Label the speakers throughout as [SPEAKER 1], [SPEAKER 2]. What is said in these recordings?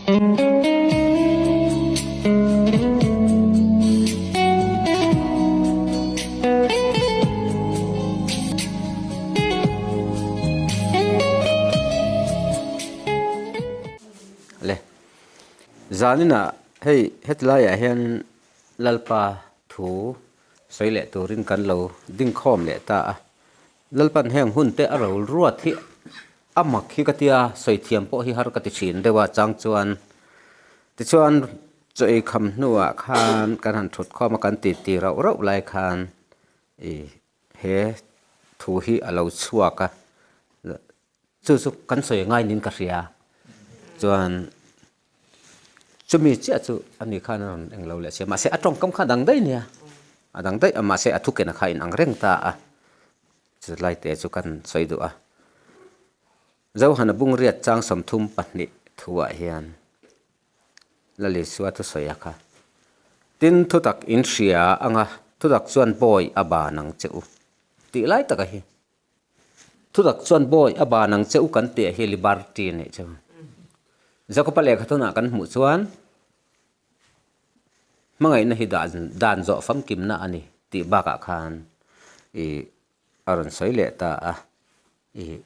[SPEAKER 1] Le zaninah hei hetilaiah hian Lalpa thu sawi leh turin kan lo dingkhawm leh ta a. Lalpan heng hun te a ro ruat hi a mak hi ka tia, sawi thiam pawh hi har ka ti thin deuh a, chang chuan tichuan chaw ei kham hnuah khan kan han thut khawm a, kan ti ti rauh rauh lai khan ih he thu hi a lo chhuak a, chu chu kan sawi ngai niin ka hria chuan chumi chiah chu ani khan a rawn englo leh sia mahse a tawngkam kha a dang daih nia a dang daih a mahse a thukena kha a inang reng ta a chulai te chu kan sawi duh a Zohana bungriat chang 32 thuah hian Lalisua thusawi a kha tin thutak in hria anga thutak chuan bawi a ban ang che u tih lai taka hi. Thutak chuan bawi a ban ang che u kan tih hi liberty a nih chu. Jakoba lehkha thunah kan hmuh chuan hmangaihna hi dan zawh famkimna a ni tih bakah khan ih a rawn sawi leh ta a. Ih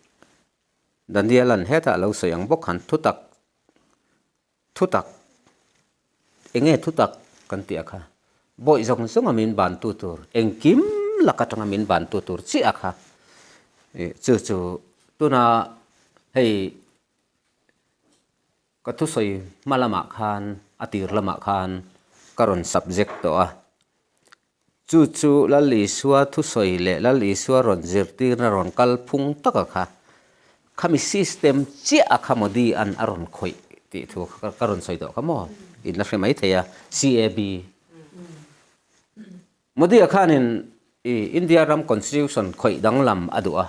[SPEAKER 1] Daniel-a'n hetah a lo sawi ang bawk khan thutak Thutak, enge thutak kan tih a kha? Bawih zawng zawnga min bantu tur, engkim lak atanga min bantu tur chiah a kha. Chu chu tuna hei ka thusawi hma lamah khan a tir lamah khan ka rawn subject tawh a. Chu chu Lal Isua thusawi leh Lal Isua rawn zirtirna rawn kal phung tak a kha. Khami system chiah a kha Modi an a rawn khawih tih thu kha ka rawn sawi tawh kha maw? In la hre mai thei a, CAB. Modi a khanin i India ram constitution khawih danglam a duh a,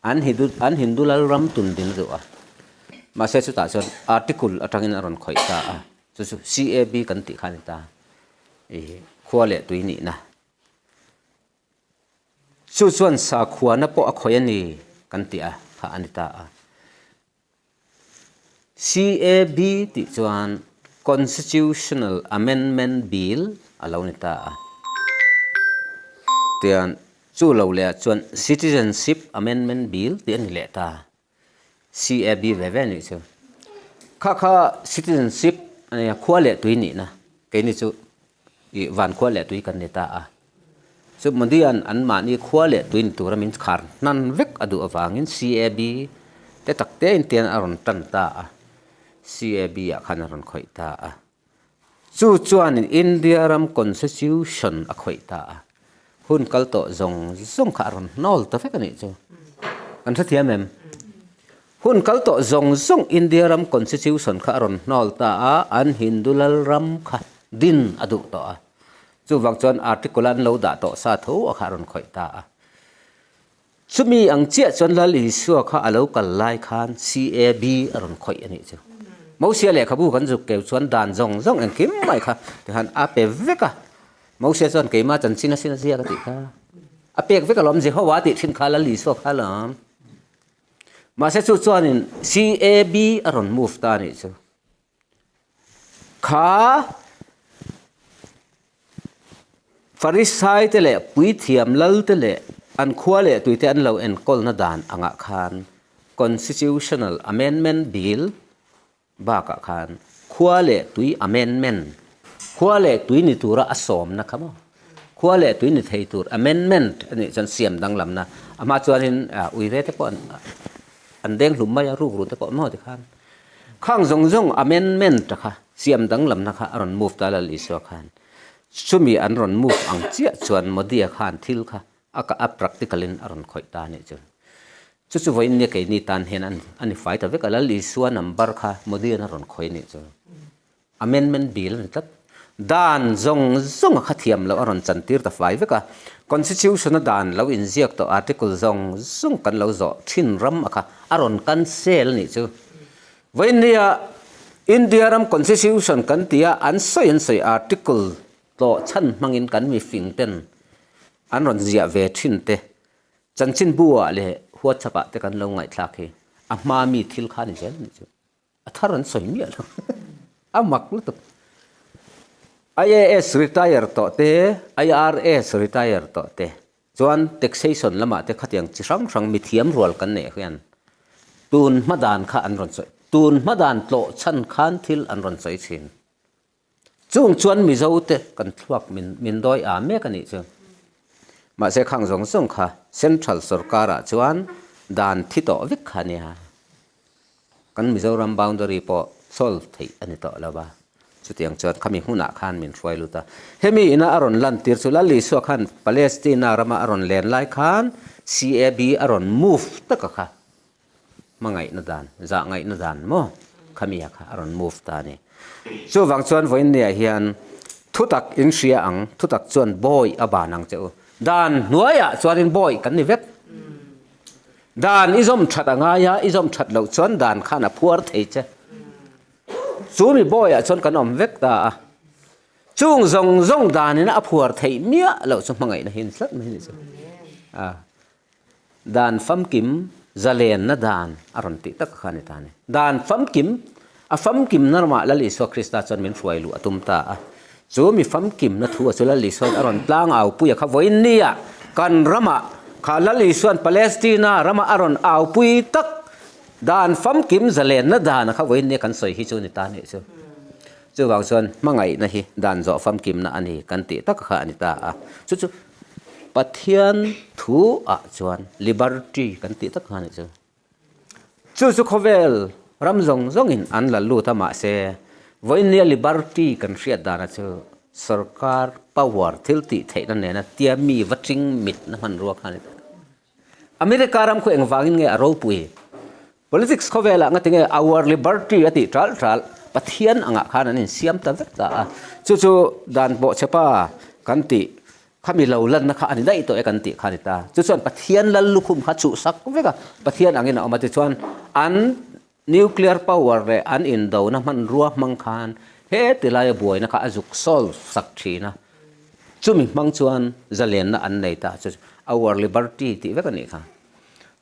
[SPEAKER 1] an Hindu an Hindu lal ram tun din a duh a. Mahse chutah chuan article atangin a rawn khawih ta a, chu chu CAB kan tih kha a ni ta. I khua leh tui nihna. Chu chuan sakhuana pawh a khawih a ni kan tih a kha a ni ta a. CAB tih chuan Constitutional Amendment Bill a lo ni ta a. Tian chu lo leh ah chuan Citizenship Amendment Bill tih a ni leh ta. CAB ve ve a nih chu. Kha kha citizenship a nia, khua leh tui nihna keini chu ih van khua leh tui kan ni ta a. Chu Modi-a'n anmahni khua leh tui ni tura min khar hnan vek a duh avangin CAB te tak te in tian a rawn tan ta a, CAB ah khan a rawn khawih ta a. Chu chuanin India ram constitution a khawih ta a, hun kal tawh zawng zawng kha a rawn hnawl ta vek a nih chu. Kan hrethiam em? Hun kal tawh zawng zawng India ram constitution kha a rawn hnawl ta a, an Hindu lal ram kha din a duh tawh a. Chuvang chuan article an lo dah tawh sa tho a kha a rawn khawih ta a. Chumi ang chiah chuan Lal Isua kha a lo kal lai khan CAB a rawn khawih a nih chu. Mosia lehkhabu kan zuk keu chuan dan zawng zawng engkim mai kha tikhan a pe vek a. Mosia chuan keimah chanchin a sin a ziak a tih kha. A pek vek alawm Jehovah tih thin kha Lal Isua kha alawm. Mahse chu chuanin CAB a rawn move ta a nih chu. Kha Farisai te leh puithiam lal te leh an khua leh tui te an lo enkawlna dan angah khan Constitutional Amendment Bill bakah khan khua leh tui amendment, khua leh tui ni tura a sawmna kha maw? Khua leh tui ni thei tur amendment a nih chuan siam danglamna a hma chuanin uire te pawh an deng hlum mai a, rukru te pawh maw tikhan. Khang zawng zawng amendment a kha siam danglamna kha a rawn move ta Lal Isua khan. Chumi an rawn move ang chiah chuan Modi-a khan thil kha a a practical in a rawn khawih ta a nih chu. Chu chu vawiin nia keini tan hian a ni fai ta vek a, Lal Isua number kha Modi-a'n a rawn khawih a nih chu. Amendment bill a ni tlat. Dan zawng zawng a kha thiam loh a rawn chantir ta fai vek a. Constitution a dan lo inziak tawh article zawng zawng kan lo zawh thin ram a kha a rawn cancel a nih chu. Vawinia India ram constitution kan ti a, an sawi an sawi article tlawh chhan hmangin kan mifing ten an rawn ziah ve thin te chanchinbu ah leh WhatsApp ah te kan lo ngaihthlak hi a hma mi thil kha a ni zel a nih chu. A thar an sawi miah lo. A mak lutuk. IAS retire tawh te, IRS retire tawh te, chuan taxation lamah te khatiang chi hrang hrang mithiam rual kan neih hian tun hma dan kha an rawn sawi, tun hma dan tlawh chhan khan thil an rawn sawi thin. Chung chuan Mizo te kan thluak min min dawi a mek a nih chu. Mahse khang zawng zawng kha Central sorkar ah chuan dan thi tawh vek kha a nia. Kan Mizoram boundary pawh solve theih a ni tawh lo va. Chutiang chuan khami hmunah khan min hruai lut a. Hemi ina a rawn lan tir chu Lal Isua khan Palestina rama a rawn len lai khan CAB a rawn move taka kha. Hmangaihna dan, zah ngaihna dan maw khamia kha a rawn move ta a ni. Chuvang chuan vawiinniah hian thutak in hria ang, thutak chuan bawi a ban ang che u. Dan hnuaiah chuanin bawi kan ni vek. Dan i zawm that a ngai a, i zawm that loh chuan dan khan a phuar thei che. Chu mi bawiah chuan kan awm vek ta a. Chung zawng zawng danin a phuar theih miah loh chu hmangaihna hi a ni tlat mai a ni chu. Dan famkim zalenna dan a rawn tih tak kha a ni ta a ni. Dan famkim, a famkimna ramah Lal Isua Krista chuan min hruai luh a tum ta a. Chu mi famkimna thu a chu Lal Isuain a rawn tlang aupui a kha vawiin nia kan ramah kha Lal Isuain Palestina rama a rawn aupui tak dan famkim zalenna dan a kha vawiin nia kan sawi hi chu a ni ta a nih chu. Chuvang chuan hmangaihna hi dan zawh famkimna a ni kan tih tak kha a ni ta a. Chu chu Pathian thu ah chuan liberty kan tih tak kha a nih chu. Chu chu khawvel ram zawng zawngin an la lut a mahse vawinia liberty kan hriat dana chu sorkar power thil tih theihna nena tia mi va ching mitna hmanrua kha a ni ta. America ram khu engvangin nge a ropui? Politics khawvelah nga tinge our liberty a tih ṭalh ṭalh Pathian angah khan an insiam ta vek ta a. Chu chu dan pawh chepa kan tih khami lo lanna kha a ni daih tawh e kan tih kha a ni ta. Chu chuan Pathian lal lukhum kha chhuhsak vek a, Pathian angin a awm a tichuan an nuclear power leh an indona hmanrua hmang khan he tilaia buaina kha a zuk solve sak thin a. Chumi hmang chuan zalenna an nei ta chu our liberty tih vek a nih kha.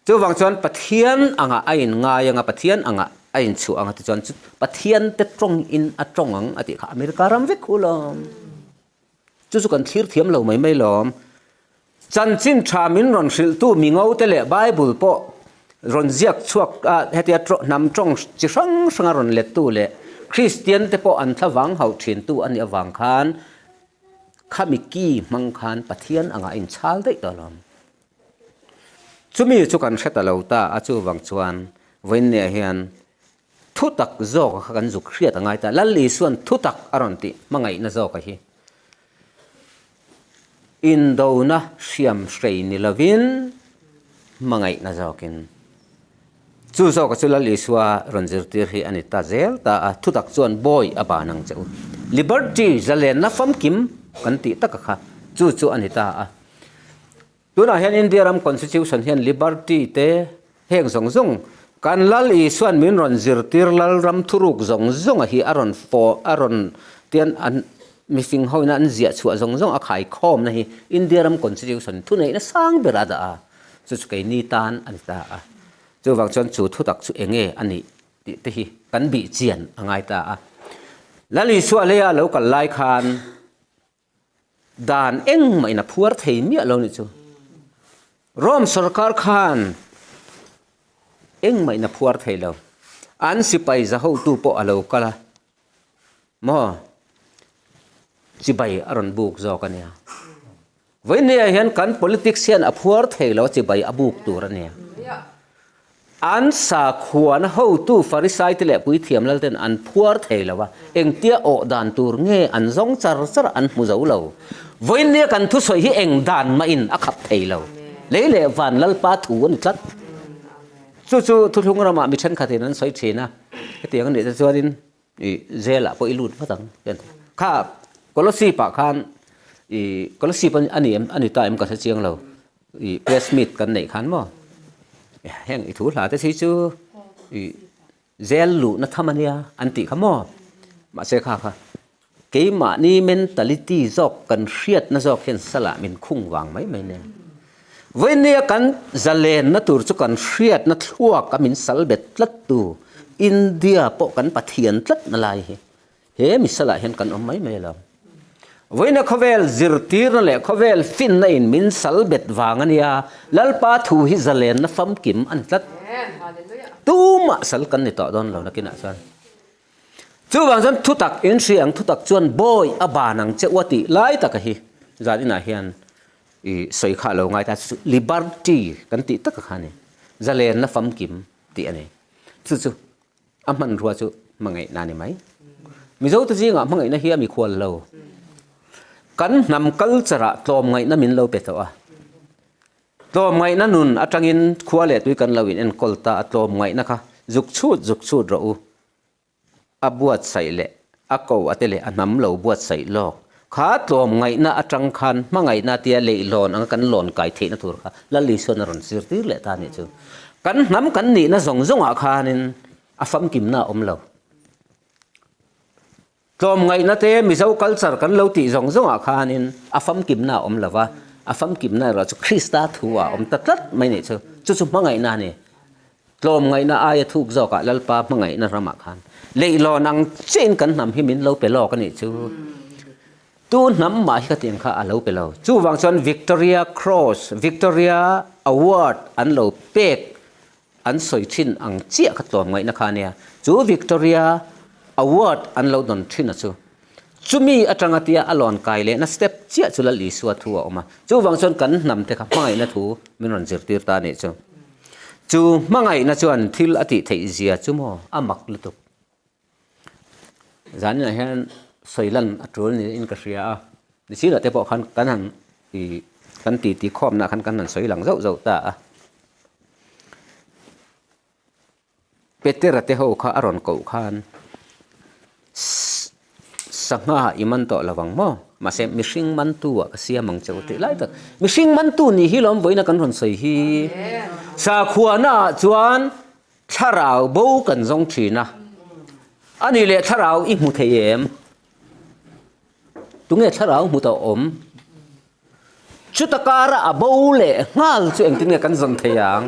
[SPEAKER 1] Chuvang chuan Pathian angah a inngai anga, Pathian angah a inchhuah anga tichuan chu Pathian te tawng in a tawng ang a tih kha America ram vek hu lawm. Chu chu kan thlir thiam lo mai mai lawm. Chanchin tha min rawn hrilhtu mingo te leh Bible pawh rawn ziak chhuak a hetia hnam tawng chi hrang hranga rawn lettu leh Kristian te pawh an thlavang hauh thintu a nih avang khan khami ki hmang khan Pathian angah a inchhal daih tawh lawm. Chumi chu kan hre ta lo ta a, chuvang chuan vawiinniah hian thutak zawka kha kan zuk hriat a ngai ta. Lal Isua'n thutak a rawn tih hmangaihna zawka hi indona hriam hrei ni lovin hmangaihna zawkin chu zawka chu Lal Isua rawn zirtir hi a ni ta zel ta a, thutak chuan bawi a ban ang che u. Liberty, zalenna famkim kan tih taka kha chu chu a ni ta a. Tunah hian India ram Constitution hian liberty te heng zawng zawng kan Lal Isuan min rawn zirtir Lal ram thuruk zawng zawnga hi a rawn fawh a rawn tian an mifing ho ina an ziah chhuah zawng zawng a khaikhawmna hi India ram Constitution thuneihna sang ber a dah a, chu chu keini tan a ni ta a. Chuvang chuan chu thutak chu enge a nih tih te hi kan bih chian a ngai ta a. Lal Isua leia lo kal lai khan Dan engmah in a phuar thei miah lo nih chu. Rome sorkar khan engmah in a phuar thei lo. An sipai za hotu pawh a lo kal a, maw chibai a rawn buk zawk a nia. Vawinia hian kan politics hian a phuar thei lo a chibai a buk tur a nia. An sakhuana hotu Farisaite leh puithiam lalten an phuar thei lo a, engtia awh dan tur nge an zawng char char an hmu zo lo. Vawiinnia kan thusawi hi eng dan mahin a khap thei lo. Lei leh van Lalpa thu a ni tlat. Chu chu thuthlung ramah mi thenkhatin an sawi thin a, hetiang a nih te chuanin i jail-ah pawh i lut vat ang. Kha Kolosip-ah khan i Kolosip a ni em a ni ta em ka hre chiang lo. I press meet kan neih khan maw heng i thu hla te si chu i zel luhna tham ania an tih kha maw mahse kha kha keimahni mentality zawk kan hriatna zawk hian salah min khung vang mai mai nia vawinia kan zalenna tur chu kan hriatna thluak a min sal bet tlat tu India pawh kan Pathian tlat na lai hi. He misalah hian kan awm mai mai lo. Vawiina khawvel zirtirna leh khawvel finna in min sal bet vang a nia, Lalpa thu hi zalenna famkim a ni tlat. Tumah sal kan ni tawh dawn lo nakinah chuan. Chuvang chuan thutak in hria ang thutak chuan bawi a ban ang che u a tih lai taka hi zan inah hian i sawi kha a lo ngai ta chu liberty kan tih taka kha a ni. Zalenna famkim tih a ni. Chu chu A hmanrua chu hmangaihna a ni mai. Mizote zingah hmangaihna hi a mikhual lo. Kan hnam culture ah tlawmngaihna min lo pe tawh a. Tlawmngaihna nun atangin khua leh tui kan lo in enkawl ta a, tlawmngaihna kha zuk chhut zuk chhut rawh u. A buatsaih leh a ko a te leh a hnam lo buatsaih lawk. Kha tlawmngaihna atang khan hmangaihna tia leihlawn anga kan lawn kai theihna tur kha Lal Isuan a rawn zirtir leh ta a nih chu. Kan hnam kan nihna zawng zawngah khanin a famkimna a awm lo. Tlawmngaihna te Mizo culture kan lo tih zawng zawngah khanin a famkimna a awm lo va, a famkimna erawh chu Krista thu ah a awm ta tlat mai nih chu. Chu chu hmangaihna a ni. Tlawmngaihna aia thuk zawkah Lalpa hmangaihna ramah khan leihlawn ang chiahin kan hnam hi min lo pe lawk a nih chu. Tu hnam mah hi khatiang kha a lo pe lo. Chuvang chuan Victoria Cross, Victoria Award an lo pek an sawi thin ang chiah kha tlawmngaihna kha a nia. Chu Victoria Award an lo dawn thin a chu. Chumi atanga tia a lawn kai lehna step chiah chu Lal Isua thu a awm a. Chuvang chuan kan hnam te kha hmangaihna thu min rawn zirtir ta a nih chu. Chu hmangaihna chuan thil a tih theih zia chu maw a mak lutuk. Zaninah hian sawi lan a tul niin ka hria a. Nichinah te pawh khan kan han ih kan titi khawmna khan kan han sawi lang zauh zauh ta a. Petera te ho kha a rawn koh khan sangha i man tawh lo ang maw? Mahse mihring mantu ah ka siam ang che u tih lai tak. Mihring mantu nih hi lawm vawiin a kan rawn sawi hi. Sakhuana ah chuan thlarau bo kan zawng thin a. A nih leh thlarau i hmu thei em? Tunge thlarau hmu tawh awm? Chuta kara a bo leh nghal chu engtin nge kan zawn thei ang?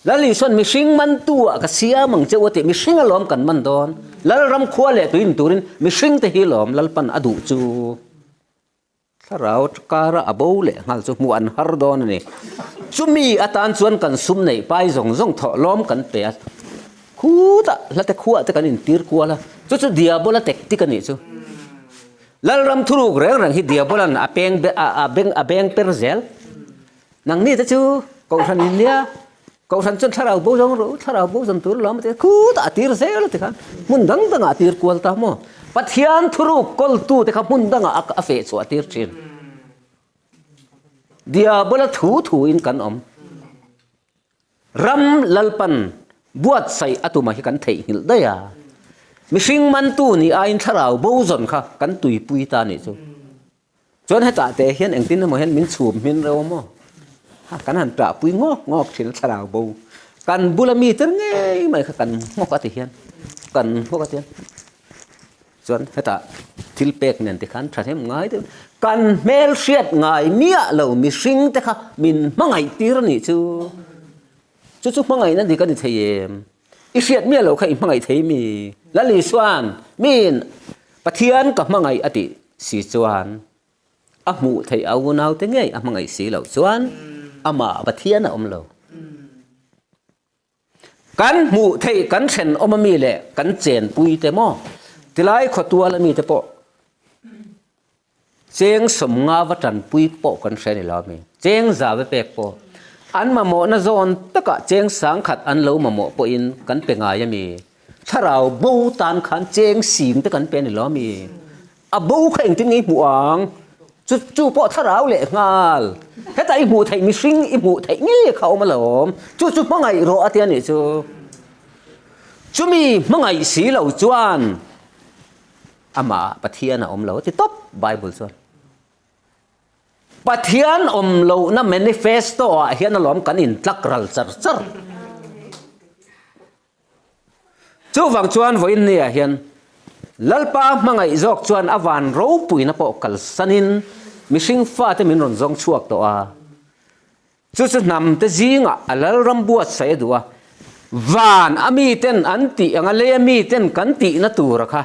[SPEAKER 1] Lal Isuan mihring mantu ah ka siam ang che u a tih, mihring alawm kan man dawn. Lalram khua leh tuin turin mihring te hi lawm Lalpan a duh chu. Thlarau kara a bo leh nghal chu hmuh an har dawn a ni. Chumi atan chuan kan sum neih pai zawng zawng thawh lawm kan pe a, khutah hlate khuah te kan intir kual a, chu chu Diabola tactic a nih chu. Lalram thuruk reng reng hi Diabolan a peng a beng a beng per zel. Nangni te chu Kohhran in nia, Kohhran chuan thlarau bo zawng rawh u, thlarau bo zawn tur lawm a ti a, khutah a tir zel a ti khan hmun dang dangah a tir kual ta maw? Pathian thuruk kawltu te kha hmun dangah a feh chhuah tir thin. Diabola thu thuin kan awm. Ram Lalpan buatsaih a tumah hi kan theihnghilh daih a. Mihring mantu nih aiin thlarau bo zawn kha kan tuipui ta nih chu. Chuan hetah te hian engtin emaw hian min chhum hmin reuh a maw? Ha, kan han ṭahpui ngawk ngawk ṭhin a thlarau bo. Kan bula mi tel ngei mai kha kan nghawk a ti hian, kan nghawk a ti hian. Chuan hetah thil pek nen ti khan ṭhahnem ngai deuh. Kan hmel hriat ngai miah lo mihring te kha min hmangaih tir a nih chu. Chu chu hmangaihna dik a ni thei em? I hriat miah loh kha i hmangaih thei mi? Lal Isuan, Miin Pathian ka hmangaih a tih si chuan a hmuh theih a unaute ngei a hmangaih si loh chuan amah Pathian a awm lo. Kan hmuh theih kan thenawm ami leh kan chenpui te maw tilai khawtual ami te pawh Cheng sawmnga va tanpui pawh kan hre ni lo ami? Cheng za va pek pawh an mamawhna zawn takah cheng sangkhat an lo mamawh pawhin kan pe ngai ami? Thlarau bo tan khan cheng sing te kan pe ni lo ami? A bo kha engtin nge i hmuh ang? Chu chu pawh thlarau leh nghal. Hetah i hmuh theih mihring i hmuh theih ngei kha a awm alawm. Chu chu hmangaih rawh a ti a nih chu. Chumi hmangaih si lo chuan Amah Pathian a awm lo a ti tawp Bible chuan. Pathian awm lohna manifesto ah hian alawm kan intlak ral char char. Chuvang chuan vawiin ni ah hian Lalpa hmangaih zawk chuan a van ropuina pawh kalsanin mihring fate min rawn zawng chhuak tawh a. Chu chu hnamte zingah a Lalram buatsaih a duh a. Van a miten an tih anga lei a miten kan tihna tura kha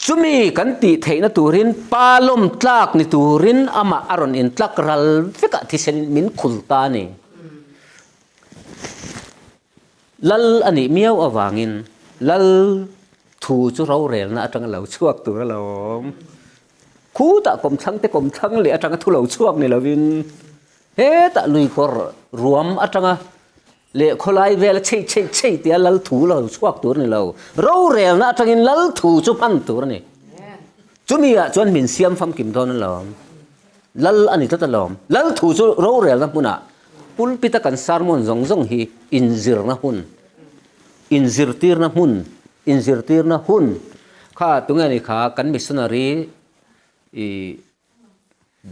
[SPEAKER 1] chumi kan tih theihna turin pa lawm tlak ni turin amah a rawn intlak ral vekah thisen in min khul ta a ni. Lal a nih miau avangin lal thu chu rorelna atanga lo chhuak tur a lo awm. Khutah kawmthlang te kawmthlang leh atanga thu lo chhuak ni lovin hetah luikawr ruam atanga leh khawlai vela chei chei chei tia lal thu lo chhuak tur a ni lo. Rorelna atangin lal thu chu hman tur a ni. Chumi ah chuan min siam famkim dawn a lawm. Lal a ni tlat a lawm. Lal thu chu rorelna hmunah pulpit a kan sermon zawng zawng hi inzirna hun, inzirtirna hmun, inzirtirna hun kha tunge ni kha kan missionary i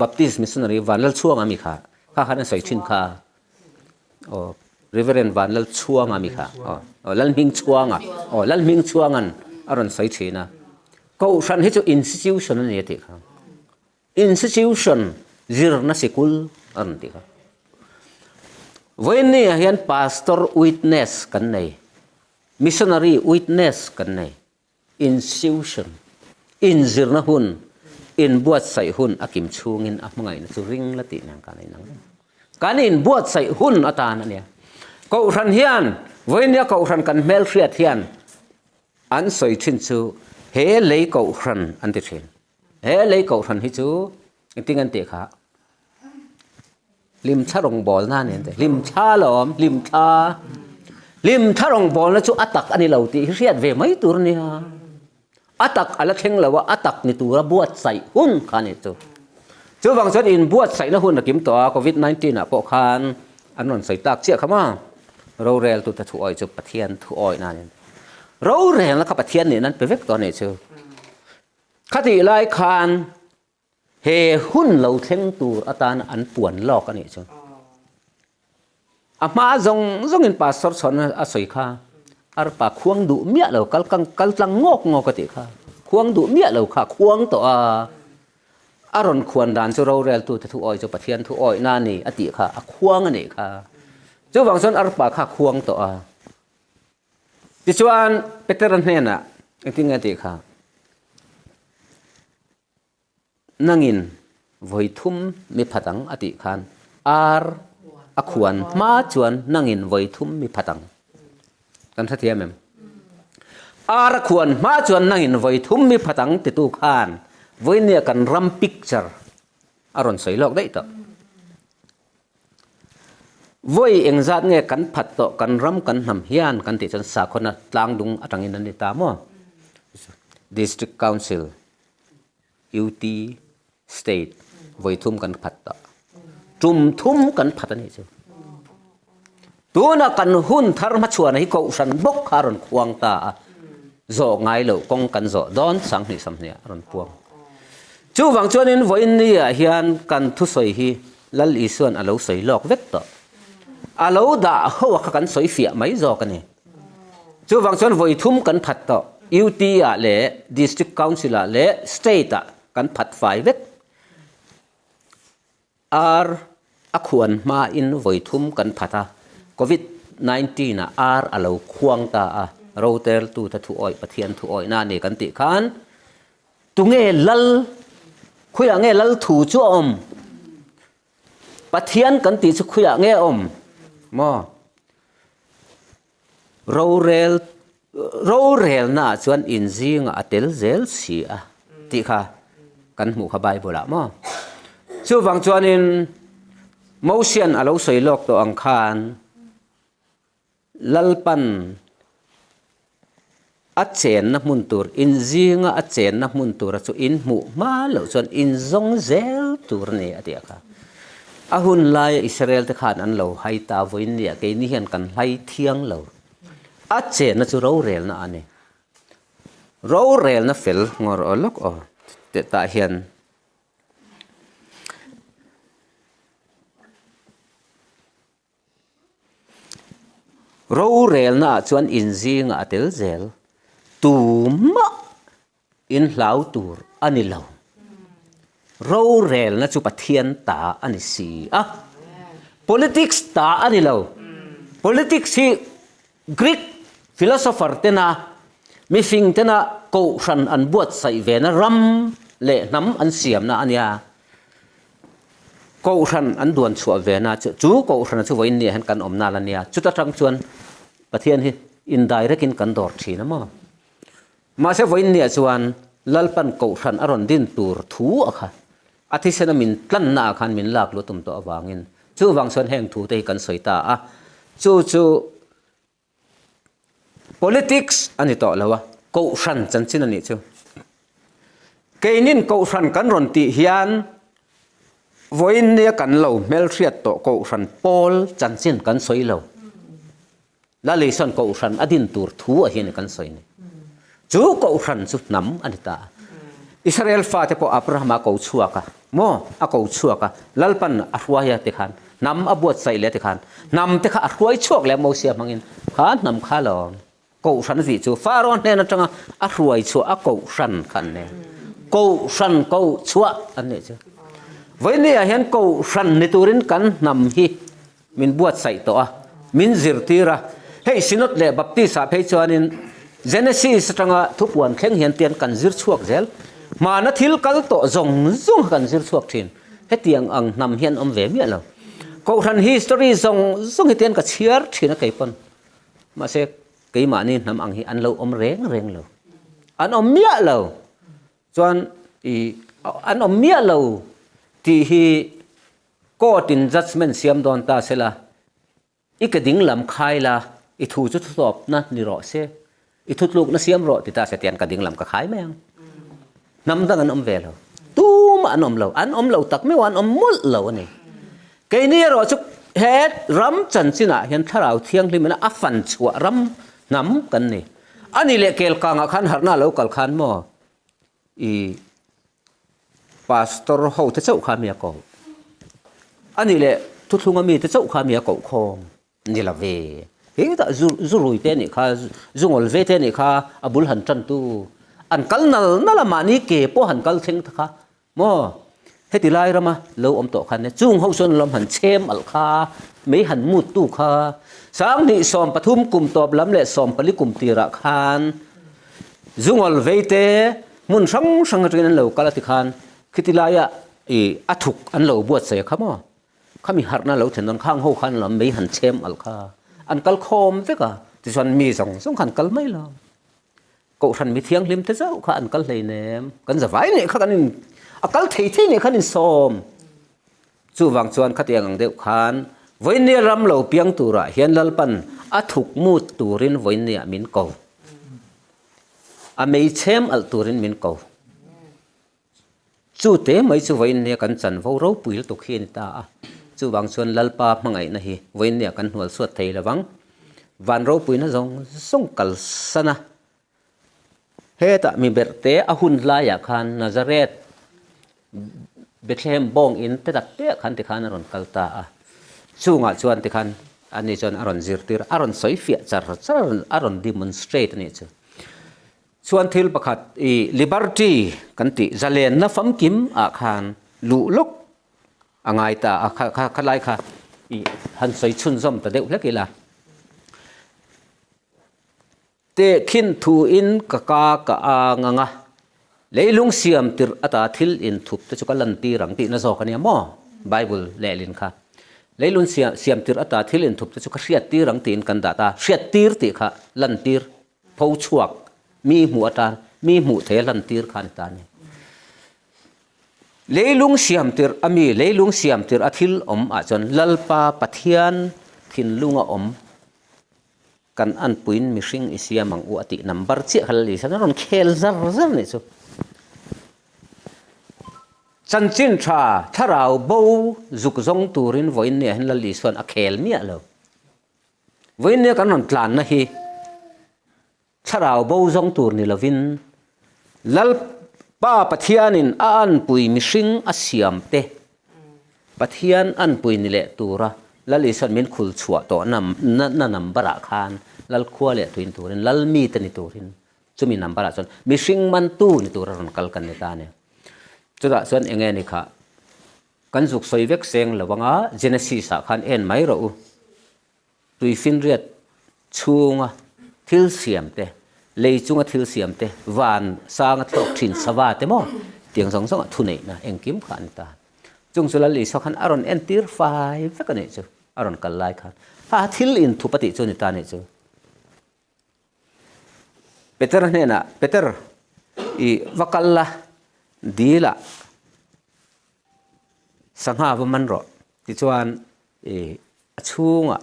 [SPEAKER 1] Baptist missionary Vanlalchhuanga mi kha kha khan a sawi thin kha aw Reverend Vanlalchhuanga mi kha aw aw Lalhmingchhuanga aw Lalhmingchhuanga'n a rawn sawi thin a Kohhran hi chu institution a ni a tih kha institution zirna sikul a rawn tih kha Vawiinni ah hian Pastor witness kan nei Missionary witness kan nei. Institution, inzirna hun, inbuatsaih hun a kim chhungin a hmangaihna chu ring la tih nen kan inang reng. Kan inbuatsaih hun atan a nia. Kohhran hian, vawinia kohhran kan hmelhriat hian an sawi thin chu he lei kohhran an ti thin. He lei kohhran hi chu engtin an tih kha? Hlimthla rawngbawlna a ni an ti. Hlimthla lawm, hlimthla. Hlimthla rawngbawlna chu a tak a ni lo tih hi hriat ve mai tur a nia. A tak a la thleng lo a, a tak ni tura buatsaih hun kha a nih chu. Chuvang chuan inbuatsaihna hun a kim tawh a, Covid 19 ah pawh khan an rawn sawi tak chiah kha maw? Roreltute thu awih chu Pathian thu awihna a ni. Rorelna kha Pathian nih nan pe vek tawh a nih chu. Khatih lai khan he hun lo thleng tur atan an puan lawk a nih chu. A hma zawng zawngin Pastor chhawn a sawi kha arpa khuang duh miah lo kal kal tlang ngawk ngawk a tih kha khuang duh miah lo kha khuang tawh a a rawn khuan dan chu roreltute thu awih chu Pathian thu awihna a ni a tih kha a khuang a nih kha. Chuvang chuan arpa kha khuang tawh a. Tichuan, Petera hnenah engtin nge a tih kha? Nangin vawi thum mi phat ang a tih khan ar a khuan hma chuan nangin vawi thum mi phat ang. Kan hrethiam em? Ar a khuan hma chuan nangin vawi thum mi phat ang titu khan vawinia kan ram picture a rawn sawi lawk daih tawh. Vawi engzat nge kan phat tawh kan ram kan hnam hian kan tih chuan sakhawna tlangdung atangin an ni ta maw? District Council, UT, State vawi thum kan phat tawh. Tum thum kan phat a nih chu. Tuna kan hun thar hmachhuana hi kohhran bawk kha a rawn khuang ta a, zawh ngai loh kawng kan zawh dawn 20 20 ah a rawn puang. Chuvang chuanin vawiin ni ah hian kan thusawi hi Lal Isuan a lo sawi lawk vek tawh. A lo dah ho a kha kan sawi fiah mai zawk a ni. Chuvang chuan vawi thum kan phat tawh, UT ah leh District Council ah leh State ah kan phat fai vek. Ar a khuan hmain vawi thum kan phat a, Covid 19 ah ar a lo khuang ta a, roteltute thu awih Pathian thu awihna a ni kan tih khan Tunge lal? Khuiah nge lal thu chu a awm? Pathian kan tih chu khuiah nge a awm? Maw? Rorel rorelnaah chuan inzingah a tel zel si a tih kha kan hmuh kha Bible ah maw? Chuvang chuanin Mosian a lo sawi lawk tawh ang khan Lalpan a chenna hmun tur, in zinga a chenna hmun tura chu in hmuh hma loh chuan in zawng zel tur a ni a ti a kha. A hun laia Israel te khan an lo hai ta vawiin nia keini hian kan hlai thiang lo. A chenna chu rorelna a ni. Rorelna fel ngawr aw lawk aw tah hian Rorelnaah chuan inzingah a tel zel, tumah inhlau tur a ni lo. Rorelna chu Pathian ta a ni si a, politics ta a ni lo. Politics hi Greek philosopher tena mifing tena kohhran an buatsaih vena ram leh hnam an siamna a nia. Kohhran an duan chhuah vena chu chu kohhrana chu vawiin nia hian kan awm nal a nia. Chuta tang chuan Pathian hi indirect in kan dawr thin a maw. Mahse vawiin nia chuan Lalpan kohhran a rawn din tur thu a kha a thisena min tlanna ah khan min lak luh tum tawh avangin chuvang chuan heng thu te hi kan sawi ta a. Chu chu Politics a ni tawh lo a, kohhran chanchin a nih chu. Keinin kohhran kan rawn tih hian vawiin nia kan lo hmelhriat tawh kohhran pawl chanchin kan sawi lo. Laleisuan kohhran a din tur thu ah hian kan sawi ni. Chu kohhran chu hnam a ni ta a. Israel fate pawh Abrahama ko chhuak a, maw a ko chhuak a, Lalpan a hruai a tikhan hnam a buatsaih leh tikhan hnam te kha a hruai chhuak leh Mosia hmangin kha hnam kha lo kohhran vih chu Pharaoh hnen atanga a hruai chhuah a kohhran kha an nei a. Kohhran koh chhuah an nih chu. Vawinia hian kohhran ni turin kan hnam hi Min buatsaih tawh a, min zirtir a. Hei Synod leh Baptist ah phei chuanin Genesis atanga thupuan thleng hian tian kan zir chhuak zel. Hmana thil kal tawh zawng zawng kha kan zir chhuak thin. Hetiang ang hnam hian awm ve miah lo. Kohhran history zawng zawng hi tian ka chhiar thin a kei pawn. Mahse keimahni hnam ang hi an lo awm reng reng lo. An awm miah lo. Chuan i an awm miah lo tih hi Court in judgement siam dawn ta sela, i ke ding lam khai la, i thu chu thutawpna ni rawh se, i thutlukna siam rawh ti ta se tian ka ding lam ka khai mai ang. Hnam dang an awm ve lo. Tumah an awm lo. An awm lo tak meuh a, an awm mawlh lo a ni. Keini erawh chu he ram chanchinah hian Thlarau Thianghlim ina a fan chhuah ram hnam kan ni. A ni leh Kelkangah khan harhna a lo kal khan maw I pastor ho te chauh kha mi a koh. A nih leh thuthlunga mi te chauh kha mi a koh khawm ni lo ve. Hetah zu zu rui te nih kha, zu ngawl ve te nih kha a bul han tan tu. An kal nal nal a mahni ke pawh han kal thleng ta kha maw? Heti lai rama lo awm tawh khan chung ho chuan lam han chhem alh kha, mei han mut tu kha. 2013 kum tawp lam leh 14 kum tirah khan Zungawl veite hmun hrang hrang atangin an lo kal a tikhan khiti laia i a thuk an lo buatsaih a kha maw? Khami harhna lo thlen dawn khang ho khan lam mei han chhem alh kha an kal khawm vek a, tichuan mi zawng zawng kha an kal mai lo. Kohhran mi thianghlim te zauh kha an kal hleinem, kan zavai nih kha kan in a kal thei thei nih khan insawm. Chuvang chuan khatiang ang deuh khan vawinia ram lo piang turah hian Lalpan a thuk mut turin vawinia min ko. A mei chhem alh turin min ko. Chu te mai chu vawinia kan chanvo ropui lutuk hi a ni ta a. Chuvang chuan Lalpa hmangaihna hi vawinia kan hnual chhuat thei lovang. Van ropuina zawng zawng kalsan a. Hetah mi berhte a hun laiah khan Nazareth Bethlehem bawng in te tak te ah khan tikhan a rawn kal ta a. Chungah chuan tikhan ani chuan a rawn zirtir, a rawn sawi fiah char char, a rawn demonstrate a nih chu. Chuan thil pakhat i liberty kan tih zalenna famkim ah khan luh lawk a ngai ta a, kha kha khalai kha i han sawi chhunzawm ta deuh hlek ila. Tehkhin thuin ka ka ka ang ang a, leilung siam tirh ata thil inthup te chu ka lantir ang tihna zawk a nia maw? Bible lehlin kha leilung siam tirh ata thil inthup te chu ka hriattir ang tiin kan dah ta, hriattir tih kha lantir, pho chhuak, mi hmuh atan, mi hmuh thei a lantir kha a ni ta a ni. Leilung siam tirh a mi, leilung siam tirh a thil awm ah chuan Lalpa Pathian thinlunga awm Kan anpuiin mihring i siam ang u a tih number chiah kha Lali chuan a rawn khel zar zar nih chu. Chanchin tha thlarau bo zuk zawng turin vawiin nia hian Lali chuan a khel miah lo. Vawiin nia kan rawn tlanna hi thlarau bo zawng tur ni lovin Lalpa Pathianin a anpui mihring a siam te Pathian anpui ni leh tura Lal Isuan min khul chhuah tawh na number ah khan Lal khua leh tuin turin, Lal mite ni turin chumi number ah chuan mihring mantu ni tura rawn kal kan ni ta a ni. Chutah chuan enge ni kha kan zuk sawi vek seng lo anga Genesis ah khan en mai rawh u. Tuifinriat chhunga thil siam te, lei chunga thil siam te, van sanga thlawk thin sava te maw tiang zawng zawngah thuneihna engkim kha a ni ta. Chung chu Lal Isua khan a rawn entir fai vek a nih chu, a rawn kal lai khan. Ha thil inthup a tih chu a ni ta a nih chu. Peter hnenah, Peter, i va kal la, dil ah sangha va man rawh. Tichuan i a chhungah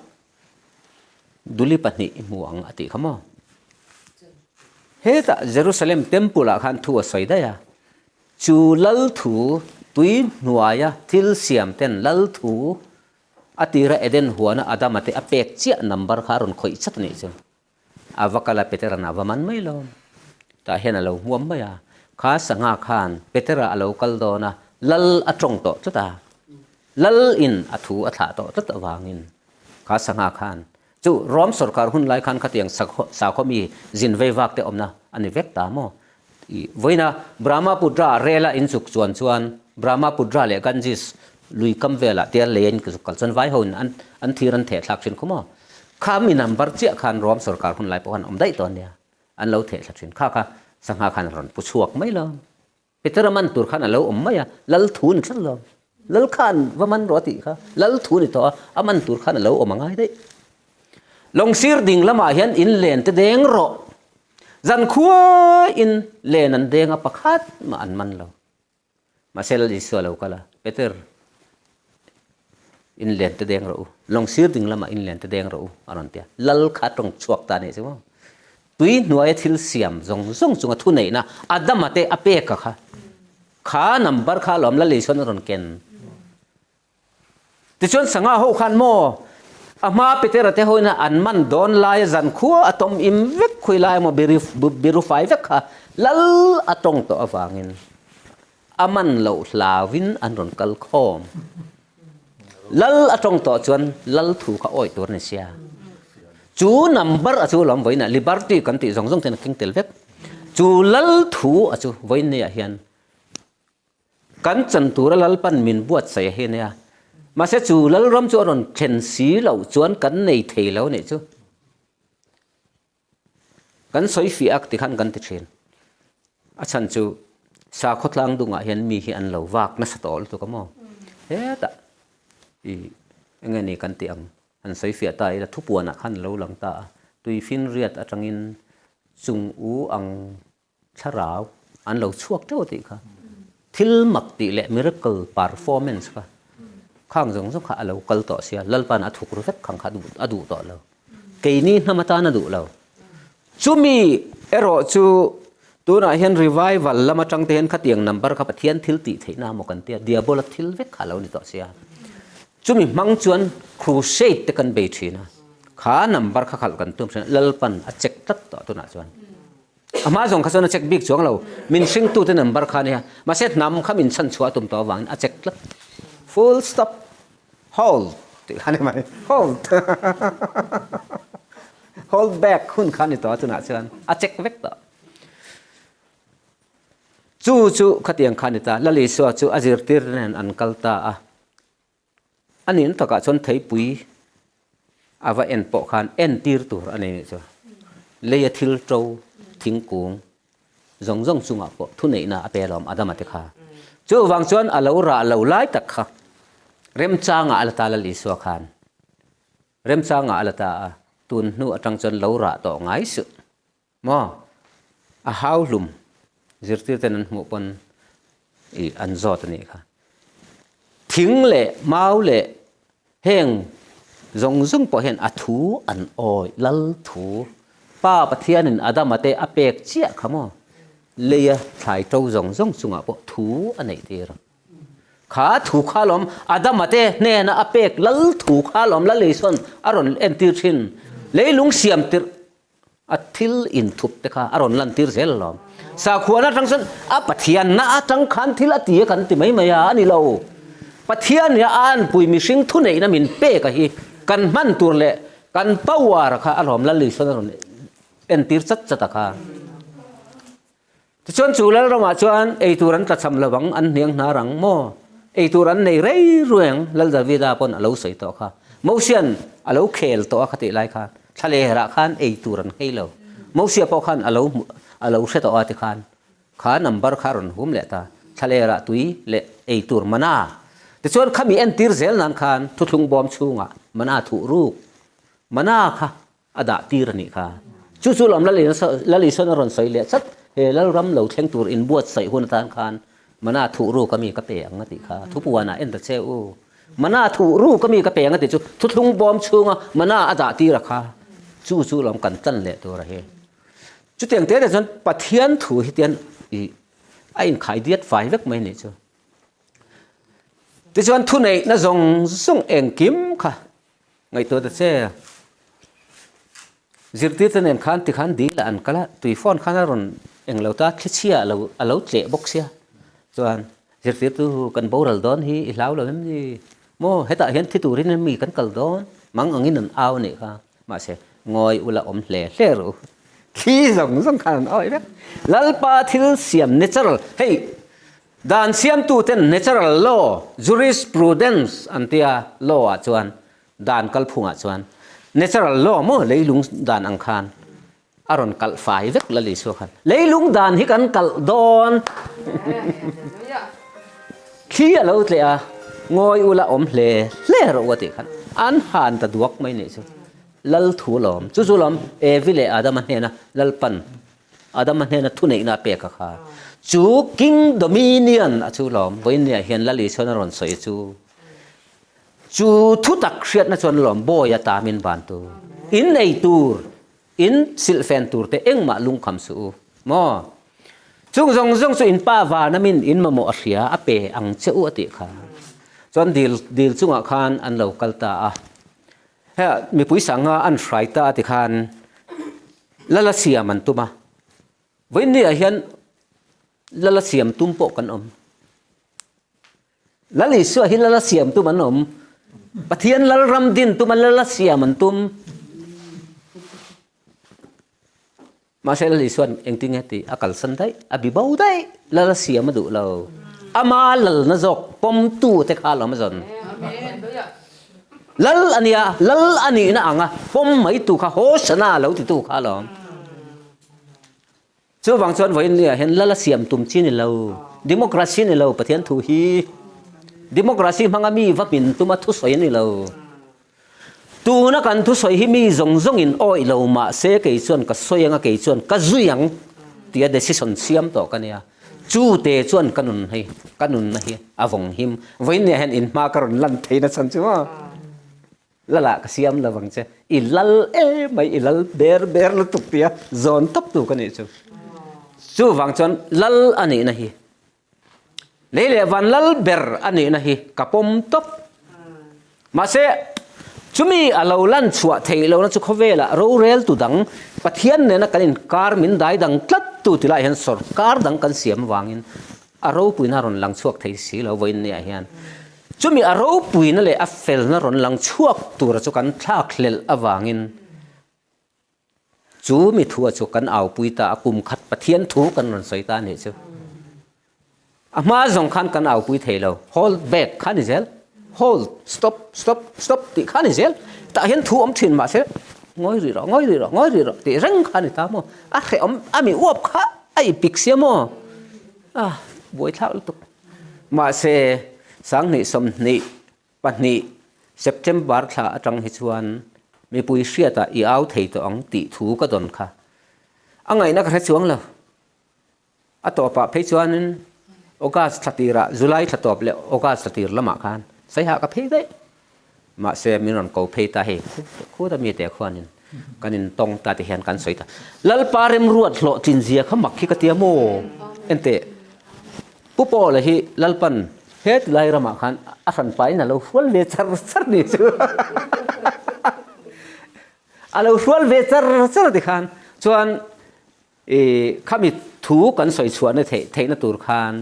[SPEAKER 1] duli pahnih i hmu ang a tih kha maw? Hetah Jerusalem Temple ah khan thu a sawi daih a, chu lal thu tui hnuaia thil siam ten lal thu a tira Eden huana Adama te a pek chiah number kha a rawn khawih chat a nih chu. A va kal a, Petera'n a va man mai lo. Tah hian a lo hmuam mai a, kha sangha khan Petera a lo kal dawn a, lal a tawng tawh tlat a, lal in a thu a thlah tawh tlat avangin kha sangha khan chu Rom sorkar hun lai khan khatiang sakhaw mi zin vei vak te awmna a ni vek ta maw? I vawiina Brahmaputra rela in chuk chuan chuan Brahmaputra leh Ganges lui kam velah tia lei a in chuk kal chuan vai ho in an thir an theh thlak thin khaw maw? Kha mi number chiah khan Rom sorkar hun lai pawh khan awm daih tawh ania, an lo theh thla thin. Kha kha sangha khan a rawn pu chhuak mai lo. Peter a man tur khan a lo awm mai a, lal thu ni tlat lo. Lal khan va man rawh a tih kha, lal thu ni tawh a, a man tur khan a lo awm a ngai daih. Lawngsir ding lamah hian in len te deng rawh. Zan khuaiin len an deng a, pakhat mah an man lo. Mahse Lal Isua lo kal a, Peter, in len te deng rawh u, lawng sir ding lamah in len te deng rawh u, a rawn ti a. Lal kha a tawng chhuak ta a nih chu maw? Tui hnuaia thil siam zawng zawng chunga thuneihna Adama te a pek a kha, kha number kha alawm Lal Isua'n a rawn ken. Tichuan sangha ho khan maw a hma Petera te hoina an man dawn laia zan khua a tawm im vek khui lai emaw biru fai vek kha lal a tawng tawh avangin a man loh hlauin an rawn kal khawm. Lal a tawng tawh chuan lal thu kha awih tur a ni sia. Chu number a chu lawm vawiinah Liberty kan tih zawng zawng ten a keng tel vek. Chu lal thu a chu vawiin niah hian Kan chan tura Lalpan min buatsaih a hi nia. Mahse chu Lalram chu a rawn thlen si loh chuan kan nei thei lo nih chu. Kan sawi fiah ak ti khan kan ti thin. A chhan chu sakhaw tlang dungah hian mi hi an lo vak nasa tawh lutuk a maw? Hetah i enge ni kan tih ang han sawi fiah ta ila thupuanah khan a lo lang ta a. Tuifinriat atangin chung u ang thlarau an lo chhuak teuh tih kha thil mak tih leh miracle performance kha khang zawng zawng kha a lo kal tawh sia Lalpa'n a thuk ru vek khang kha a duh tawh lo keini hnam atan a duh lo chumi erawh chu tunah hian revival lam atang te hian khatiang number kha Pathian thil tih theihna maw kan tia diabola thil vek kha a lo ni tawh sia chumi hmang chuan crusade te kan bei thin a kha number kha khalh kan tum thin a Lalpa'n a check tlat tawh tunah chuan. A hma zawng kha chuan a check bik chuang lo. Min hringtute number kha a nia. Mahse hnam kha min chhan chhuah a tum tawh avangin a check tlat. Full stop. Hold tih kha a ni mai. Hold. Hold back hun kha a ni tawh a tunah chuan a check vek tawh. Chu chu khatiang kha a ni ta. Lal Isua chu a zirtir nen an kal ta a. A nin takah chuan theipui a va en pawh khan entir tur a nei nih chu. Leia thil to thingkung zawng zawng chungah pawh thuneihna a pe alawm Adama te kha. Chuvang chuan a lo rah lo lai tak kha remchangah a la ta Lal Isua khan remchangah a la ta a, tun hnu atang chuan lo rah tawh ngai suh. Maw? A hau hlum zirtirten an hmuh pawn i an zawt a nih kha. Thing leh mau leh heng zawng zawng pawh hian a thu an awih lal thu. Pa Pathianin Adama te a pek chiah kha maw? Leia thlai to zawng zawng chungah pawh thu a neih tir a. Kha thu kha lawm Adama te hnena a pek lal thu kha lawm Lal Isua'n a rawn entir thin. Leilung siam tirh A thil inthup te kha a rawn lantir zel alawm. Sakhuana atang chuan a Pathianna atang khan thil a ti a kan ti mai mai a, a ni lo. Pathian hi a anpui mihring thuneihna min pek a hi kan hman tur leh kan power kha alawm Lal Isuan a rawn entir chat chat a kha. Tichuan chu Lalramah chuan eitur an tlachham lo ang, an hniang hnar ang maw? Eitur an nei rei ruai ang, Lal Davida pawn a lo sawi tawh kha. Mosian A lo khel tawh a khatih lai khan thlalerah khan ei tur an nghei lo. Mosia pawh khan a lo hmu a lo hre tawh a tikhan kha number kha a rawn hum leh ta. Thlalerah tui leh ei tur mana. Tichuan khami entir zel nan khan thuthlung bawm chhungah mana thuh ruk mana kha a dah tir a nih kha. Chu chu lawm Lal Isuan a rawn sawi leh chat, he Lalram lo thleng tur inbuatsaih hun atan khan mana thuh ruk a mi ka pe ang a tih kha. Thupuanah en ta che u. Mana thuh ruk a mi ka pe ang a tih chu thuthlung bawm chhunga mana a dah tir a kha. Chu chu lawm kan tlan leh tur a hi. Chutiang te te chuan Pathian thu hi tian i a inkhai diat fai vek mai a nih chu. Tichuan thuneihna zawng zawng engkim kha Ngaihtuah ta che. Zirtirte nen khan tikhan dil ah an kal a, tui phone khan a rawn eng lo ta, thlichhia a lo a lo tleh bawk sia. Chuan zirtirtu kan boral dawn hi i hlau lo em ni? Maw hetah hian thi turin em mi kan kal dawn? Mang angin an au a nih kha. Mahse ngawi ula awm hle hle ru. Thli zawng zawng khan an awi vek. Lalpa thil siam natural hei Dan siamtuten natural law, jurisprudence an tia, law ah chuan, dan kalphungah chuan natural law maw leilung dan ang khan a rawn kalh fai vek Lal Isua khan. Leilung dan hi kan kalh dawn. Thli a lo tleh a, ngawi ula awm hle hle rawh u a tih khan an han ta duak mai nih chu. Lal thu lawm. Chu chu lawm Evi leh Adama hnena Lalpan Adama hnena thuneihna a pek a kha. Chu King Dominion a chu lawm, vawiinniah hian Lal Isuan a rawn sawi chu. Chu thutak hriatna chuan lawm bawi a tam in ban tur, in ei tur, in silhfen tur te engmah lungkham suh u maw? Chung zawng zawng chu in pa van a min in mamawh a hria a pe ang che u a tih kha. Chuan dil dil chungah khan an lo kal ta a. Hei mipui sanga an hrai ta a ti khan Lala siam an tum a, vawiinniah hian Lala siam tum pawh kan awm. Lal Isua hi Lala siam tum an awm. Pathian Lalram din tum a Lala siam an tum. Mahse Lal Isuan engtinge tih a kalsan daih, a bi bo daih, Lala siam a duh lo. Ama lalna zawk pawmtu te kha a lawm a zawn. Lal a nia, lal a nihna anga pawm mai tu kha Hosana lo titu kha alawm. Chuvang chuan vawiin nia hian lal a siam tum chi ni lo, democracy ni lo Pathian thu hi. Democracy hmanga mi va hmin tuma thusawi a ni lo. Tuna kan thusawi hi mi zawng zawngin awih lo mahse kei chuan ka sawi anga kei chuan ka zui ang tia decision siam tawh ka nia. Chu te chuan ka nun hi, ka nunna hi a vawng him. Vawiinniah hian in hma ka rawn lan theihna chhan chu maw? Lalah ka siam lo vang che. I lal emai, i lal ber ber lutuk tia zawn tawp tu ka nih chu. Chuvang chuan lal a nihna hi, lei leh van lal ber a nihna hi ka pawm tawp. Mahse, chumi a lo lan chhuah theih lohna chu khawvelah roreltu dang, Pathian nena kan inkar min dai dang tlattu ti lai hian sawrkar dang kan siam avangin a ropuina a rawn lang chhuak thei si lo vawiin niah hian. Chumi a ropuina leh a felna rawn lang chhuak tura chu kan thlakhlelh avangin Chu mi thua chu kan aupui ta a, kum khat Pathian thu kan rawn sawi ta a nih chu. A hma zawng khan kan aupui thei lo, hold back kha ni zel, hold, stop, stop, stop tih kha ni zel. Tah hian thu awm thin mahse ngawi rih rawh, ngawi rih rawh, ngawi rih rawh tih reng kha ni ta maw? A hrehawm, a mi uap kha a ipik sia maw? A buaithlak lutuk. Mahse, 20 20 2 September thla atang hi chuan mipui hriatah i au thei tawh ang tih thu ka dawn kha. A ngaihna ka hre chuang lo. A tawpah phei chuanin August thla tirah, July thla tawp leh August thla tir lamah khan Saiha ka phei daih. Mahse min rawn ko phei ta hei khuta mite khuanin kan intawng ta ti hian kan sawi ta. Lalpa remruat hlawhtlin zia kha mak hi ka tia maw? Enteh. Pu Paula hi Lalpan he tilai ramah khan a hranpain a lo hrual ve char char ni chu. A lo hrual ve char char ti khan chuan i khami thu kan sawi chhuahna theih theihna tur khan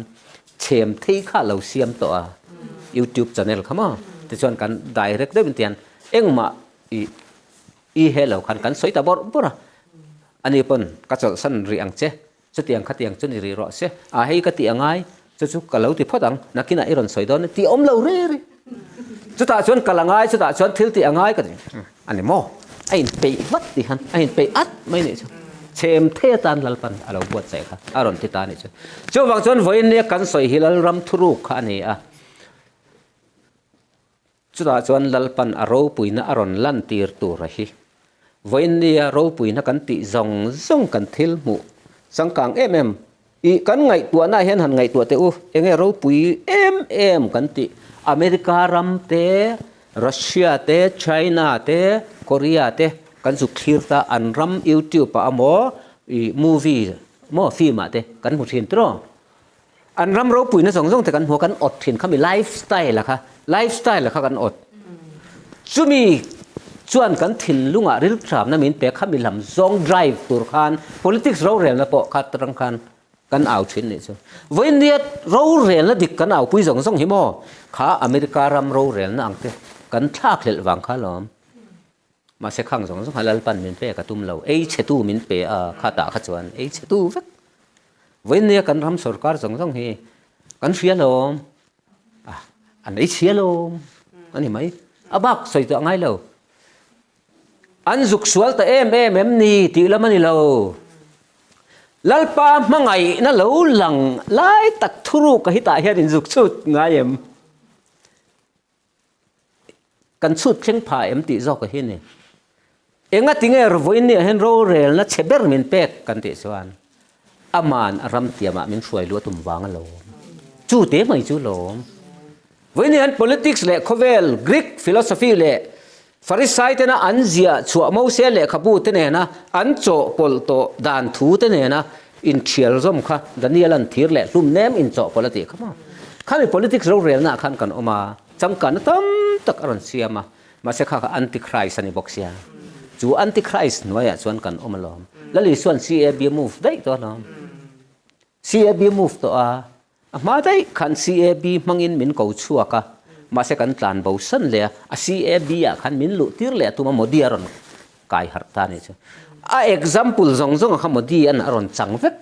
[SPEAKER 1] chhem thei kha lo siam tawh a YouTube channel kha maw tichuan kan direct deuhin tian engmah i i he lo khan kan sawi ta bawrh bawrh a ani pawn ka chawlhsan rih ang che Chutiang khatiang chu ni rih rawh se. A hei ka tih a ngai, chu chu ka lo ti phawt ang, nakinah i rawn sawi dawn e tih awm lo ri ri. Chutah chuan kal a ngai, chutah chuan thil tih a ngai ka ti. A ni maw? A inpeih vat ti khan a inpeih at mai nih chu. Chhem thei atan Lalpan a lo buatsaih kha a rawn ti ta nih chu. Chuvang chuan vawiin nia kan sawi hi Lalram thuruk kha a ni a. Chutah chuan Lalpan a ropuina a rawn lantir tur a hi. Vawiin nia ropuina kan tih zawng zawng kan thil hmuh changkang em em i kan ngaihtuahna ah hian han ngaihtuah teh u, enge ropui em em kan tih America ram te, Russia te, China te, Korea te kan zuk thlir ta an ram YouTube ah emaw i movie maw film ah te kan hmu thin tiraw? An ram ropuina zawng zawng te kan hmu a, kan awt thin khami life style a kha, life style a kha kan awt. Chumi chuan kan thinlungah rilthamna min pe khami lam zawng drive tur khan politics rorelna pawh kha tarang khan kan au thin nih chu. Vawinia rorelna dik kan aupui zawng zawng hi maw kha America ram rorelna ang te kan thlakhlelh vang kha alawm. Mahse khang zawng zawng kha Lalpan min pek a tum lo, ei chhetu min pe a, khatah kha chuan ei chhetu vek. Vawinia kan ram sorkar zawng zawng hi kan hria lawm, a an ei chhia lawm a ni mai, a bak sawi tawh a ngai lo. An zuk sual ta em em em ni tih lam a ni lo. Lalpa hmangaihna lo lang lai tak thuruk a hitah hian inzuk chhut ngai em? Kan chhut thleng pha em tih zawk a hi ni. Enga tinge vawiin nih ah hian rorelna chhe ber min pek kan tih chuan aman a ram tiamah min hruai luh a tum vang a lawm. Chu te mai chu lawm. Vawiin nih hian politics leh khawvel Greek philosophy leh Farisai tena an ziah chhuah Mose lehkhabu te nena an chawhpawlh tawh dan thu te nena inthial zawm kha Daniel an thir leh hlum nem inchawhpawlh a tih kha maw. Khami politics rorelna ah khan kan awm a, changkanna tam tak a rawn siam a, mahse kha kha anti-Christ a ni bawk sia. Chu anti-Christ hnuaiah chuan kan awm alawm. Lal Isua'n CAB a move daih tawh alawm. CAB move tawh a, a hma daih khan CAB hmangin min ko chhuak a, mahse kan tlan bo san leh a, a CAB ah khan min luh tir leh a tum a, Modi a rawn kai harh ta a nih chu. A example zawng zawng ah kha Modi an a rawn chang vek.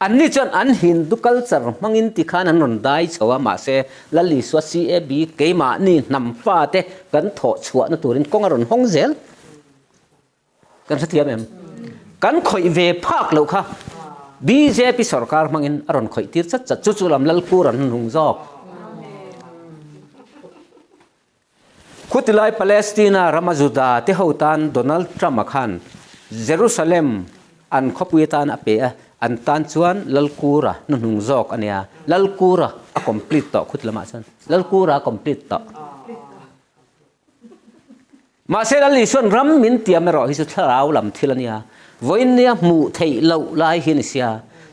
[SPEAKER 1] Anni chuan an Hindu culture hmangin tikhan an rawn dai chho a, mahse Lal Isua CAB keimahni hnam fate kan thawh chhuahna turin kawng a rawn hawng zel. Kan hrethiam em? Kan khawih ve phak loh kha bjp sorkar hmangin a rawn khawih tir chat chat. Chu chu lam Lalkur an hnung zawk. Khutilai Palestina rama Juda te ho tan Donald Trump-a khan Jerusalem an khawpui atan a pe a, an tan chuan Lalkura hnuhnung zawk a nia. Lalkura a complete tawh khuti lamah chuan. Lalkura a complete tawh. Mahse Lal Isuan ram min tiam erawh hi chu thlarau lam thil a nia. Vawiin nia hmuh theih loh lai hi a ni sia.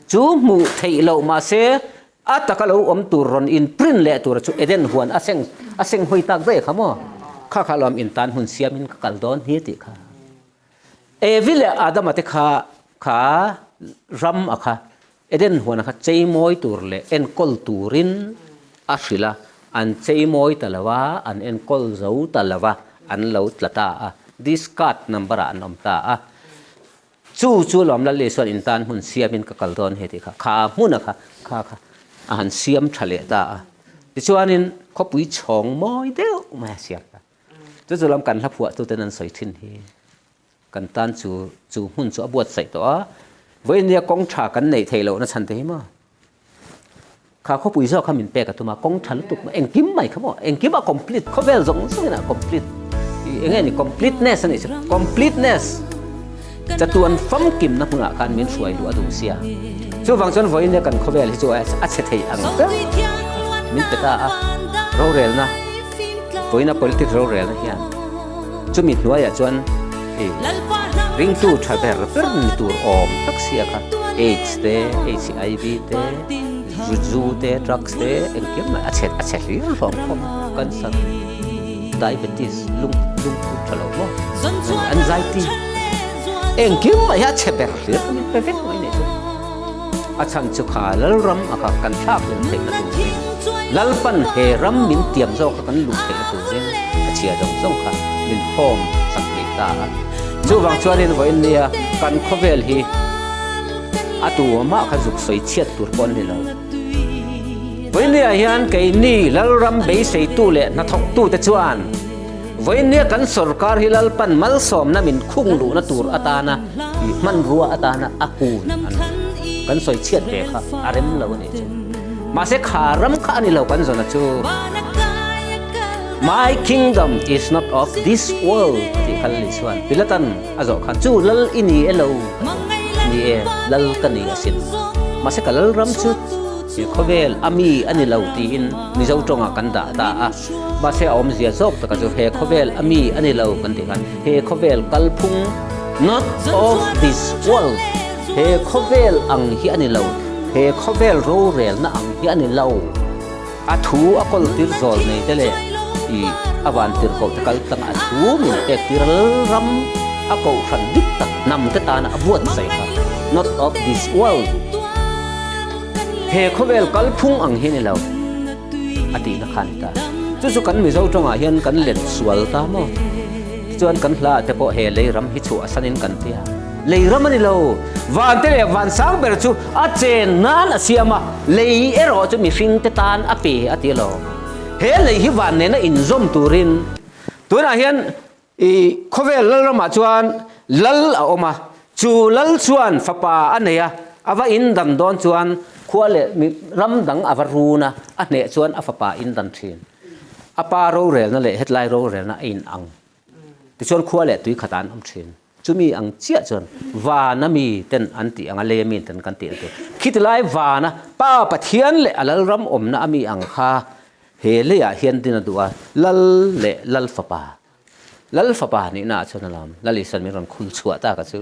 [SPEAKER 1] Chu hmuh theih loh mahse a taka lo awm tur rawn in print leh tura chu Eden huan a seng a seng hawi tak daih kha maw? Kha kha lawm in tan hun siamin ka kal dawn hi tih kha. Evi leh Adama te kha kha ram a kha Eden huana kha cheimawi tur leh enkawl turin a hrilh a, an cheimawi ta lo a, an enkawl zo ta lo a, an lo tla ta a, discard number ah an awm ta a. Chu chu lawm Lal Isuan in tan hmun siamin ka kal dawn hei tih kha, kha hmuna kha kha kha a han siam tha leh ta a. Tichuanin khawpui chhawng mawi deuh mai a siam ta. Chu chu lam kan hla phuahtuten an sawi thin hi. Kan tan chu chu hmun chu a buatsaih tawh a, vawinia kawng tha kan neih theih lohna chhan te hi maw? Kha khawpui zawk kha min pek a tum a, kawng tha lutuk mai, engkim mai kha maw? Engkim a complete, khawvel zawng zawngin a complete. Eng nge ni completeness a nih chu, completeness chatuan famkimna hmunah khan min hruai luh a duh sia. Chuvang chuan vawinia kan khawvel hi chu a chhe thei ang ber min pe ta a, rorelna, vawiina politics rorelna hian. Chumi hnuaiah chuan i ringtu tha ber ber ni tur awm tak sia kha AIDS te, HIV te, zu te, drugs te engkim mai a chhe a chhe hlir hlawm khawp cancer, diabetes, lung lungphu tha lo maw anxiety engkim mai hi a chhe ber hlir kha min pe vek mai nih chu. A chhan chu kha Lalram a kha kan thlak hlel theihna turin Lalpan he ram min tiam zawk kha kan luh theihna turin a chhia zawng zawng kha min khawm sak rih ta a. Chuvang chuanin vawiin nia kan khawvel hi a tu mah kha zuk sawi chhiat tur pawh an ni lo. Vawinia hian keini Lalram beiseitu leh hnathawktute chuan vawinia kan sorkar hi Lalpan malsawmna min khung luhna tur atana ih hmanrua atana a kun a ni. Kan sawi chhiat ve kha a rem lo a nih chu. Mahse kha ram kha a ni lo kan zawna chu. My kingdom is not of this world tih kha Lali chuan Pilatan a zawh khan chu lal i ni e lo a ti. Ni e, lal ka ni asin. Mahse ka lal ram chu he khawvel a mi a ni lo tiin Mizo tawngah kan dah ta a. Mahse a awmzia zawk taka chu he khawvel a mi a ni lo kan tih khan he khawvel kalphung not of this world he khawvel ang hi a ni lo, he khawvel rorelna ang hi a ni lo. A thu a kawl tir zawl nei te leh i a van tir koh te kal tlang a thu min pek tir ram a kohhran dik tak hnam te tana a buatsaih kha not of this world he khawvel kalphung ang hi ni lo a tihna kha a ni ta. Chu chu kan Mizo tawngah hian kan let sual ta maw? Tichuan kan hla ah te pawh he lei ram hi chhuah sanin kan tia. Lei ram a ni lo. Van te leh van sang ber chu a chen nan a siam a, lei erawh chu mihring te tan a pe a ti lo. He lei hi van nena inzawm turin tunah hian i khawvel lal ramah chuan lal a awm a, chu lal chuan fapa a nei a, a va indan dawn chuan khua leh ram dang a va run a, a hneh chuan a fapa indan thin. A pa rorelna leh hetlai rorelna a inang. Tichuan khua leh tui khatah an awm thin. Chumi ang chiah chuan vana mi ten an tih ang a, lei ami ten kan tih ang tur. Khiti lai vana Pa Pathian leh a Lalram awmna ami ang kha he leiah hian din a duh a, Lal leh Lal Fapa. Lal Fapa nihna ah chuan a lam Lal Isuan min rawn khul chhuah ta ka chu.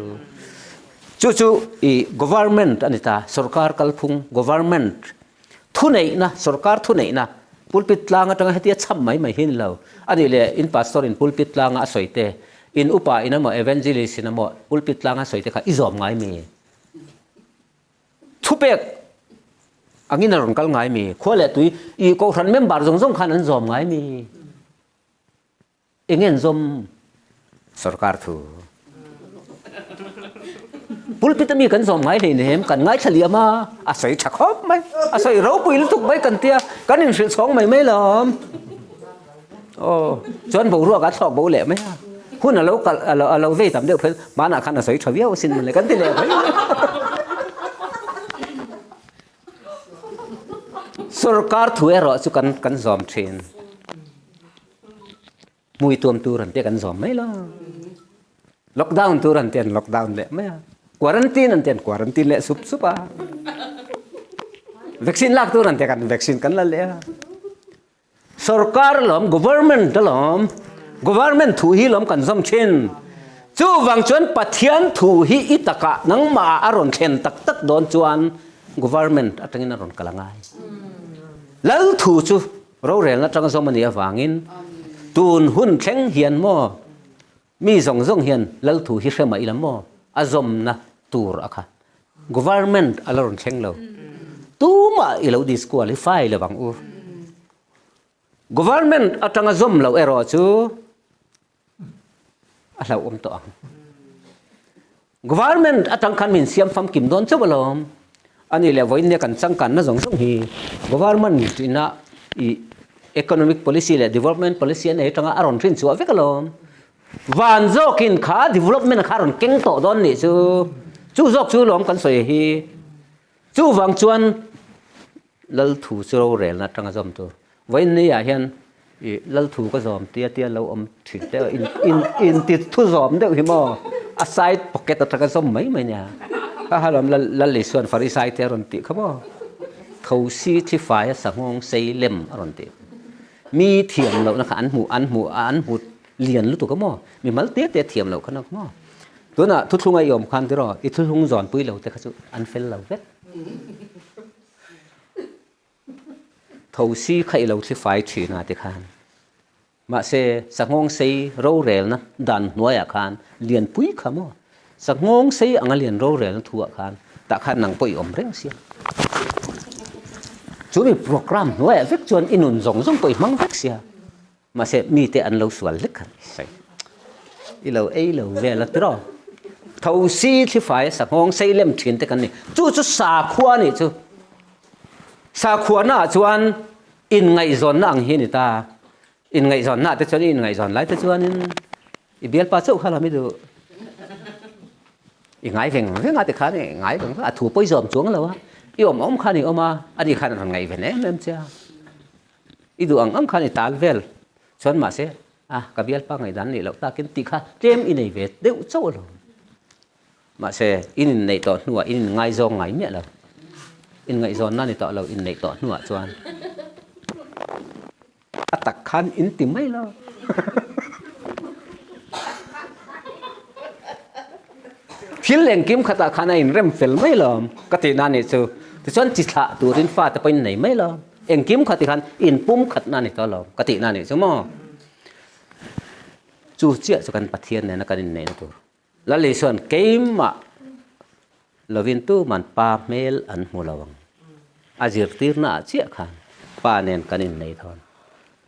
[SPEAKER 1] Chu chu i government a ni ta, sorkar kalphung government Thuneihna, sorkar thuneihna, pulpit tlang atanga hetia chham mai mai hi ni lo. A nih leh in pastor in pulpit tlanga a sawi te, in upa in emaw evangelist in emaw pulpit tlanga a sawi te kha i zawm ngai mi? Thupek angin a rawn kal ngai mi? Khua leh tui i kohhran member zawng zawng khan an zawm ngai mi? Eng en zawm sorkar thu? Pulpit ami kan zawm ngai hlei nem, kan ngaithla liam a, a sawi tha khawp mai, a sawi ropui lutuk mai kan tia, kan inhrilh chhawng mai mai lawm. Aw, chuan boruak a thlawk bo leh mai a, hun a lo kal a lo vei tam deuh phel, hmanah khan a sawi tha viau asin mawle kan ti leh mai. Sorkar thu erawh chu kan kan zawm thin. Hmui tuam tur an te kan zawm mai lo. Lockdown tur an te an lockdown leh mai a. Quarantine an te an quarantine leh sup sup a. Vaccine lak tur an te kan vaccine kan la leh a. Sorkar lawm government alawm government thu hi lawm kan zawm thin. Chu vang chuan Pathian thu hi i takah nangmah a rawn thlen tak tak dawn chuan government atangin a rawn kal angai. Lal thu chu Rorelna tang zawm a nih avangin tun hun thleng hian maw mi zawng zawng hian lal thu hi hre mah ila maw a zawmna tur a kha government a la rawn thleng lo. Tumah i lo disqualify lo ang u. Government atanga zawm loh erawh chu a hlauhawm tawh ang. Government atang khan min siam famkim dawn chauh alawm. Ani leh vawiin nia kan changkanna zawng zawng hi government ina i economic policy leh development policy a nei atanga a rawn hrin chhuah vek alawm. Van zawkin kha development kha a rawn keng tawh dawn nih chu. Chu zawk chu lawm kan sawi hi. Chuvang chuan Lal thu chu rorelna atanga zawm tur. Vawiin ni ah hian i Lal thu ka zawm tia tia lo awm thin te in in in ti thu zawm deuh hi maw a side pocket atanga zawm mai mai nia. Kha kha lawm Lal Lal Isuan Farisai te a rawn tih kha maw. Thosi thlifai a sanghawng sei lem a rawn tih. Mi thiam lohna kha an hmuh an hmuh an hmu lian lutuk a maw. Mi mal te te thiam loh kha na maw. Tunah thuthlunga i awm khan tiraw i thuthlung zawnpui lo te kha chu an fel lo vek. Thosi kha i lo thli fai thin a tikhan. Mahse, sanghawng sei rorelna dan hnuaiah khan lianpui kha maw? Sanghawng sei anga lian rorelna thuah khan tah khan nang pawh i awm reng sia. Chu mi program hnuaiah vek chuan i nun zawng zawng pawh i hmang vek sia. Mahse, mite an lo sual hlek khan sawi. I lo ei lo vel a tiraw? Thosi thlifai a sanghawng sei lem thin te kan ni. Chu chu sakhua a nih chu. Sakhuana ah chuan inngaihzawnna ang hi a ni ta. Inngaihzawnna ah te chuan i inngaihzawn lai te chuanin i bialpa chauh kha lam i duh. I ngai veng veng a tikhan i ngai veng veng a, thu pawh i zawm chuang lo a, i awm awm khan i awm a, ani khan a rawn ngaihven em em che a. I duh ang ang khan i tal vel chuan mahse a ka bialpa ngaihdan nih loh takin tih kha tlem i nei ve deuh chauh alawm. Mahse in inneih tawh hnuah in inngaizawng ngai miah lo. Inngaihzawnna ni tawh lo inneih tawh hnuah chuan a tak khan in ti mai lo. Thil engkim khatah khan a inrem fel mai lo ka tihna nih chu. Tichuan chi thlah turin fate pawh in nei mai lo. Engkim kha tikhan inpum khatna ni tawh lo ka tihna nih chu maw. Chu chiah chu kan Pathian nena kan inneihna tur. Lal Isuan keimah lovin tuman Pa hmel an hmu lo ang. A zirtirna ah chiah khan Pa nen kan innei dawn.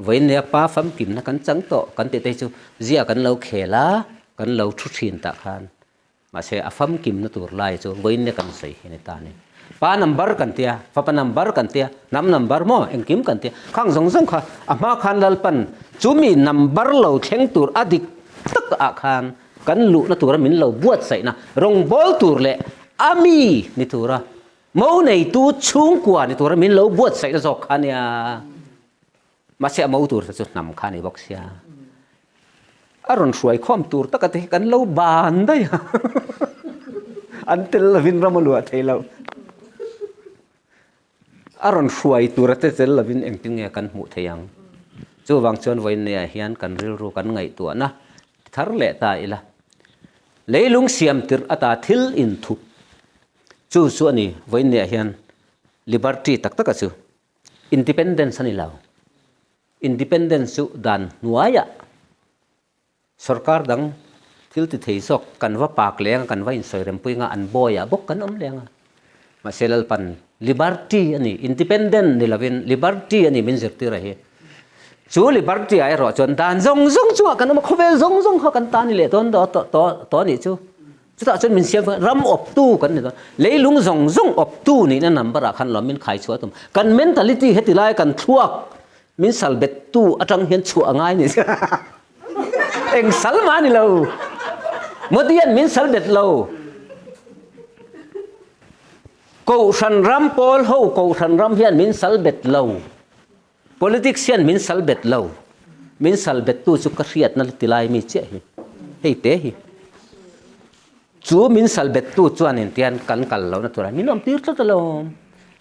[SPEAKER 1] Vawiin nia Pa famkimna kan chang tawh kan tih te hi chu zia kan lo khel a, kan lo thu thin tah khan mahse a famkimna tur lai chu vawiin nia kan sawi hi a ni ta a ni. Pa number kan tia, fapa number kan tia, hnam number maw engkim kan tia, khang zawng zawng kha a hma khan Lalpan chumi number lo thleng tur a dik tak ah khan Kan luhna tura min lo buatsaihna rawngbawl tur leh a mi ni tura mo neitu chhungkua ni tura min lo buatsaihna zawk kha nia. Mahse a mo tur te chu hnam kha a ni bawk sia. A rawn hruai khawm tur taka te hi kan lo ban daih a. An tel lovin ram a luah thei lo. A rawn hruai tura te tel lovin engtin nge kan hmuh thei ang? Chuvang chuan vawiinneah hian kan rilru kan ngaihtuahna ti thar leh ta ila. Leilung siam tirh ata thil inthup chu chu a ni. Vawiinneah hian liberty tak taka chu independence a ni lo. Independence chu dan hnuaiah Sorkar dang thil ti thei zawk kan va pak leng a, kan va insawi rempui nga, an bawiah bawk kan awm leng a. Mahse Lalpan liberty a ni, independent ni lovin liberty a ni min zirtir a hi. Chu liberty ah erawh chuan dan zawng zawng chungah kan awm a, khawvel zawng zawng kha kan ta ni leh dawn tawh a nih chu. Chutah chuan min siam ram awptu kan ni dawn. Leilung zawng zawng awptu nihna number ah khan lawm min khai chhuah tum. Kan mentality heti lai kan thluak min sal bettu atang hian chhuah a ngai ni. Eng sal mah a ni lo. Modi an min sal bet lo. Kohhran ram pawl ho kohhran ram hian min sal bet lo. Politics hian min sal bet lo. Min sal bet tu chu ka hriatna ti lai mi chiah hi. Hei te hi. Chu min sal bet tu chuan intian kan kal lohna turah min awm tir tlat alawm.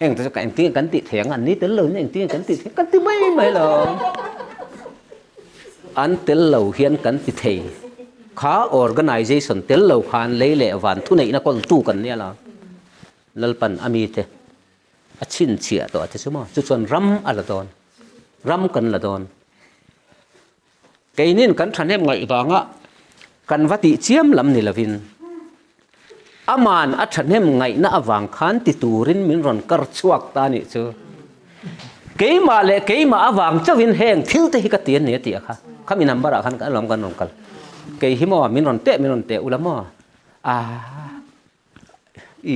[SPEAKER 1] Eng te chu engtin kan tih thei ang an ni tel lo in engtin kan tih thei kan ti mai mai lo. An tel lo hian kan ti thei. Kha organization tel lo khan lei leh van thuneihna kawltu kan nia la. Lalpan a mite a chhinchhiah tawh a ti chu maw. Chu chuan ram a la dawn. Ram kan la dawn. Keinin kan thahnem ngaih vanga kan va tih chiam lam ni lovin aman a thahnem ngaihna avang khan ti turin min rawn kar chhuak ta nih chu. Keimah leh keimah avang chauhin heng thil te hi ka ti a ni a tih a kha. Khami number ah khan alawm kan rawn kal. Kei hi maw min rawn teh min rawn teh ula maw? Aaa i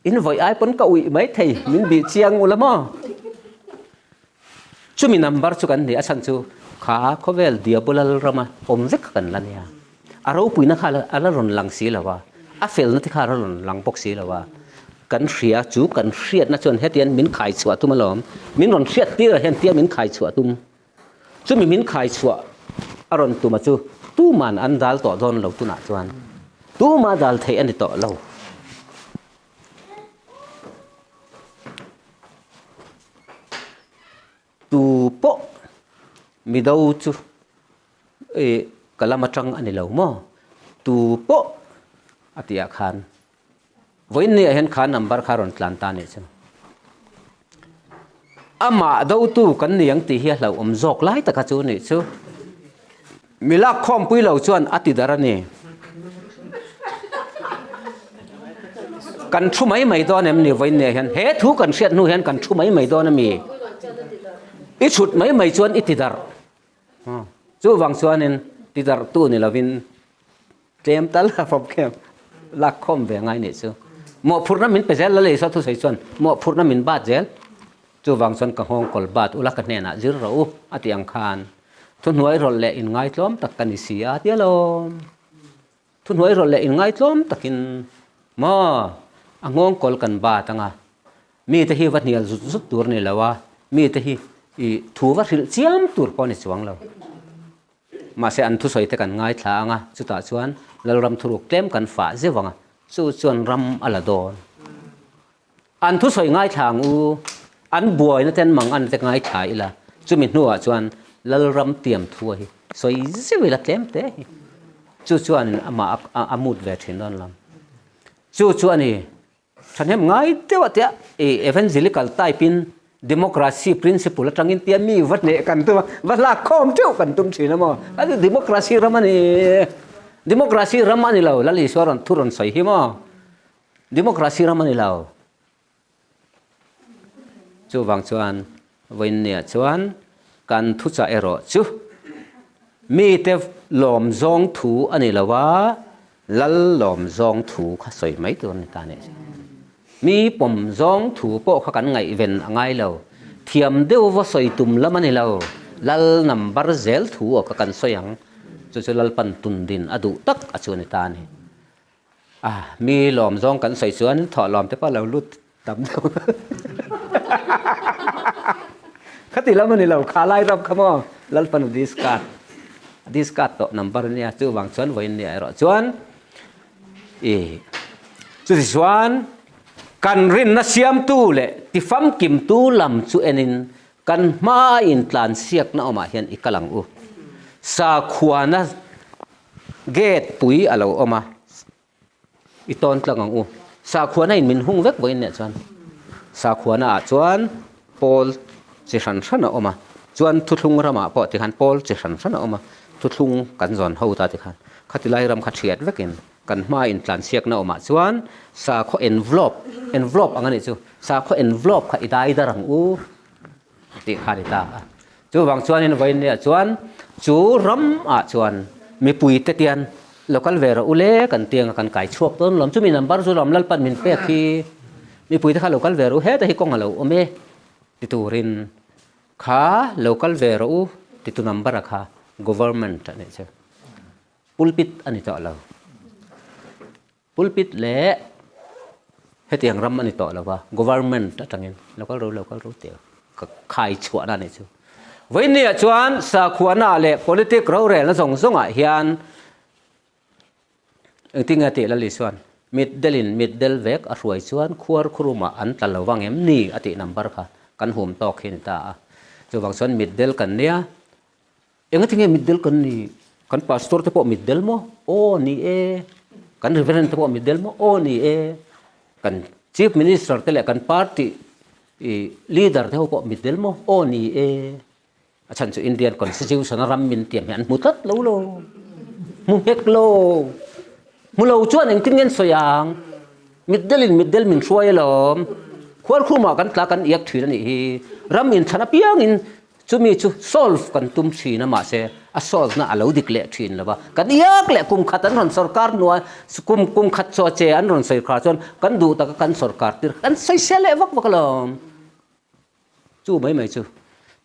[SPEAKER 1] in vawi ai pawn ka uih mai thei min bih chiang ula maw? Chumi number chu kan ni a chhan chu kha khawvel diabolal rama awm vek kha kan la nia. A ropuina kha a la rawn lang si lo a, a felna te kha a rawn lang bawk si lo a. Kan hria chu kan hriatna chuan hetian min khai chhuah tum alawm, min rawn hriat tirah hian tia min khai chhuah tum. Chumi min khai chhuah a rawn tuma chu tuman an dal tawh dawn lo tunah chuan tuma dal theih a ni tawh lo. Tu pawh mido chu i ka lam atang a ni lo maw? Tu pawh a tih ah khan vawiin ni ah hian kha number kha rawn tlan ta nih chu. Amah dotu kan ni ang tih hi a hlauhawm zawk lai taka chu nih chu. Mi lak khawmpui lo chuan a ti dar a ni. Kan thu mai mai dawn em ni vawiin nia hian he thu kan hriat hnu hian kan thu mai mai dawn a mi? I chhut mai mai chuan i ti dar. Chuvang chuanin ti darhtu ni lovin tlem tal a fawp khem lak khawm ve ngai nih chu. Mawhphurhna min pe zel la lei saw thusawi chuan mawhphurhna min bat zel. Chuvang chuan ka nghawng kawl bat ula ka hnenah zir rawh u a tih ang khan thuhnuai rawlh leh inngaitlawm tak ka ni si a tia lawm. Thuhnuai rawlh leh inngaitlawm takin maw a nghawng kawl kan bat anga mite hi va hnial zut zut tur a ni lo a, mite hi i thu va hrilh chiam tur pawh a ni chuang lo. Mahse an thusawi te kan ngaithla ang a, chutah chuan Lalram thuruk tlem kan fah zeuh ang a, chu chuan ram a la dawn. An thusawi ngaithla ang u, an buaina ten mang an te ngaithla ila, chumi hnuah chuan Lalram tiam thua hi sawi zeuh ila tlem te hi. Chu chuanin amah a mut ve thin dawn lam. Chu chu a ni. Thahnem ngai deuh a tia i evangelical type in democracy principle atangin tia mi va hneh kan tum a, va hlak khawm teuh kan tum thin a maw? A ni democracy ram a ni, democracy ram a ni lo, Lal Isua rawn thu rawn sawi hi maw? Democracy ram a ni lo. Chuvang chuan vawiinniah chuan kan thuchah erawh chu mite lawm zawng thu a ni lo a, lal lawm zawng thu kha sawi mai tur a ni ta nih chu. Mi pawm zawng thu pawh kha kan ngaihven a ngai lo. Thiam deuhva sawi tum lam a ni lo. Lal number zel thu aw kha kan sawi ang. Chu chu Lalpan tundin a duh tak a chu a ni ta a ni. A, mi lawm zawng kan sawi chuan thawh lawm te pawh a lo lut tam deuh. Khati lam a ni lo, kha lai ram kha maw Lalpanu discard, discard tawh number a nia, chuvang chuan vawiin nia erawh chuan i chuti chuan kan rinna siamtu leh tifamkimtu lam chu enin kan hmaa intlansiakna awmah hian i kal ang u. Sakhuana Gate pui a lo awm a, i tawn tlang ang u. Sakhuana in min hung vek vawiin nih chuan sakhuana ah chuan pawl chi hran hran a awm a, chuan thuthlung ramah pawh tikhan pawl chi hran hran a awm a, thuthlung kan zawn ho ta tikhan khatilai ram kha thiat vekin kan hmaa intlanchhiakna awmah chuan sakhaw envelope, envelope ang a nih chu, sakhaw envelope kha i dai dar ang u. tih kha a ni ta a. Chuvang chuanin vawiinniah chuan chu ramah chuan mipuite tian lo kal ve rawh u le kan ti anga kan kai chhuak dawn lawm. Chumi number chu lawm Lalpan min pek hi mipuite kha lo kal ve rawh u heta hi kawng a lo awm e ti turin kha lo kal ve rawh u titu number a kha government a nih chu pulpit a ni tawh lo. Pulpit leh hetiang ram a ni tawh lo va, government atangin lo kal ro lo kal ro tih ka khai chhuahna a nih chu. Vawiinniah chuan sakhuana leh politic rorelna zawng zawngah hian engtin nge tih Lali chuan mitdelin mitdel vek a hruai chuan khuar khurumah an tla lo vang em ni a tih number kha kan hum tawk hi a ni ta a. Chuvang chuan mitdel kan nia. Engatinge mitdel kan ni? Kan pastor te pawh mitdel maw? Aw ni e. Kan reverend te pawh mitdel maw? Aw ni e. Kan chief minister te leh kan party leader te ho pawh mitdel maw? Aw ni e. A chhan chu Indian constitution a ram min tiam hi an hmu tlat lo lo. Hmu nghek lo. Hmu lo chuan engtin nge an sawi ang? Mitdelin mitdel min hruai alawm. Khuarkhumah kan tla kan iak thin a nih hi. Ram inthlan apiangin Chumi chu solve kan tum thin a mahse a solve na a lo dik leh thin lo va, kan iak leh kum khat an rawn sorkar hnuai kum kum khat chaw che an rawn sawi khar chuan kan duh taka kan sorkar tir kan sawi sia leh vak vak alawm. Chu mai mai chu.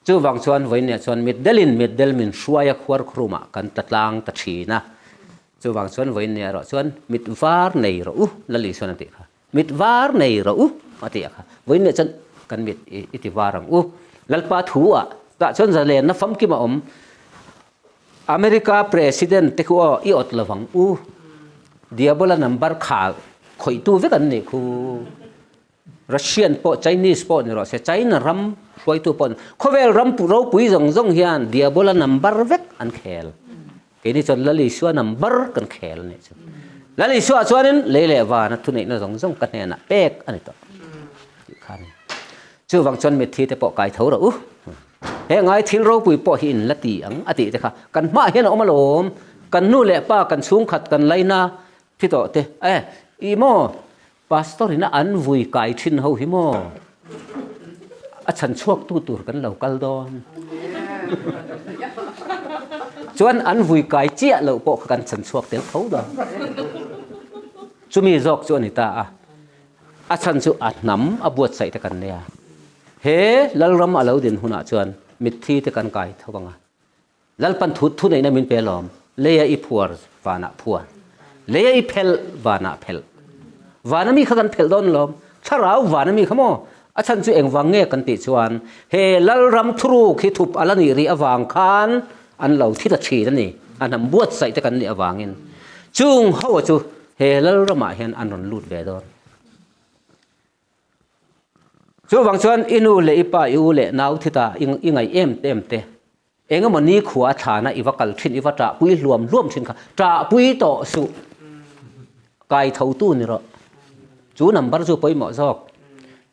[SPEAKER 1] Chuvang chuan vawiinniah chuan mitdelin mitdel min hruai a khuar khurumah kan ta tlang ta thin a. Chuvang chuan vawiinniah erawh chuan mit var nei rawh u Lali chuan a tih kha. Mit var nei rawh u a ti a kha. Vawiin leh chuan kan mit i ti var ang u. Lalpa thu ah tah chuan zalenna famkim a awm. America President te khu aw i awt lovang u. Diabola number kha khawihtu vek an nih khu. Russian pawh Chinese pawh ni rawh se China ram hruaitu pawh khawvel ram ropui zawng zawng hian Diabola number vek an khel. Keini chuan Lal Isua number kan khel a nih chu. Lal Isua chuanin lei leh vana thuneihna zawng zawng ka hnenah pek a ni tawh tih kha a ni. Chuvang chuan mitthi te pawh kai tho rawh u. He ngai thil ropui pawh hi in la ti ang a tih te kha kan hmaah hian a awm alawm. Kan nu leh pa kan chhungkhat kan laina thi tawh te e i maw Pastor ina an vui kai thin ho hi maw? A chhan chhuak tu tur kan lo kal dawn. Chuan an vui kai chiah loh pawh kha kan chhan chhuak tel tho dawn. Chumi zawk chu a ni ta a. A chhan chu a hnam a buatsaih te kan nia. He Lalram a lo din hunah chuan mitthi te kan kai tho ang a. Lalpan thu thuneihna min pe alawm. Leia i phuar vanah phuar. Leia i phelh vanah phelh. Vana mi kha kan phelh dawn alawm. Thlarau vana mi kha maw? A chhan chu engvang nge kan tih chuan he Lalram thuruk hi thup a la nih rih avang khan an lo thi ta thin a ni. A hnam buatsaih te kan nih avangin chung ho chu he Lalramah hian an rawn lut ve dawn. Chuvang chuan i nu leh i pa, i u leh nau thi ta i ngaih em em te, eng emaw nikhua a thlana i va kal thin, i va ṭahpui hluam hluam thin kha ṭahpui tawh suh, kai thotu ni rawh. Chu number chu pawimawh zawk.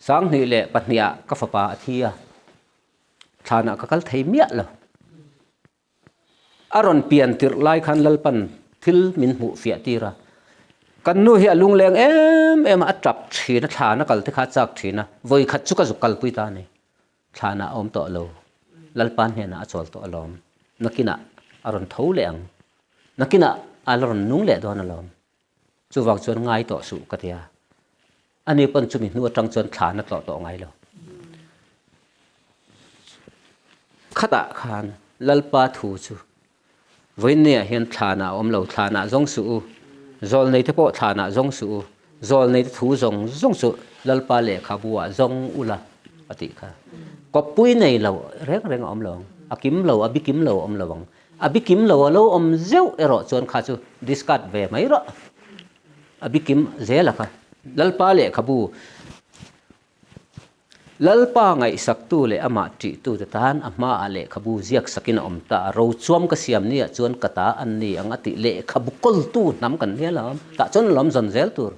[SPEAKER 1] 2002 ah ka fapa a thi a, thlanah ka kal thei miah lo. A rawn pian tirh lai khan Lalpan thil min hmuh fiah tir a, kan nu hi a lungleng em em a, a tap thin a, thlan a kal te kha a chak thin a, vawi khat chu ka zuk kalpui ta a ni, thlanah a awm tawh lo, Lalpa hnenah a chawl tawh alawm, nakinah a rawn tho leh ang, nakinah a la rawn nung leh dawn alawm, chuvang chuan ngai tawh suh ka ti a, ani pawn chumi hnu atang chuan thlan a tlawh tawh ngai lo. Khatah khan Lalpa thu chu vawiinniah hian thlanah a awm lo, thlanah zawng suh u, zawlnei te pawh thlanah zawng suh u, zawlnei te thu zawng zawng chu Lalpa lehkhabu ah zawng ula a tih kha. Kawppui nei lo reng reng a awm lo ang, a kim lo, a bikim lo a awm lo ang. A bikim lo a lo awm zeuh erawh chuan kha chu discard ve mai rawh. A bikim zel a kha. Lalpa lehkhabu Lalpa ngaihsaktu leh amah ṭihtute tan a hmaah lehkhabu ziak sakin a awm ta a, rochuam ka siam niah chuan ka ta an ni ang a tih lehkhabu kawltu hnam kan nia lo. Tah chuan lawm zawn zel tur.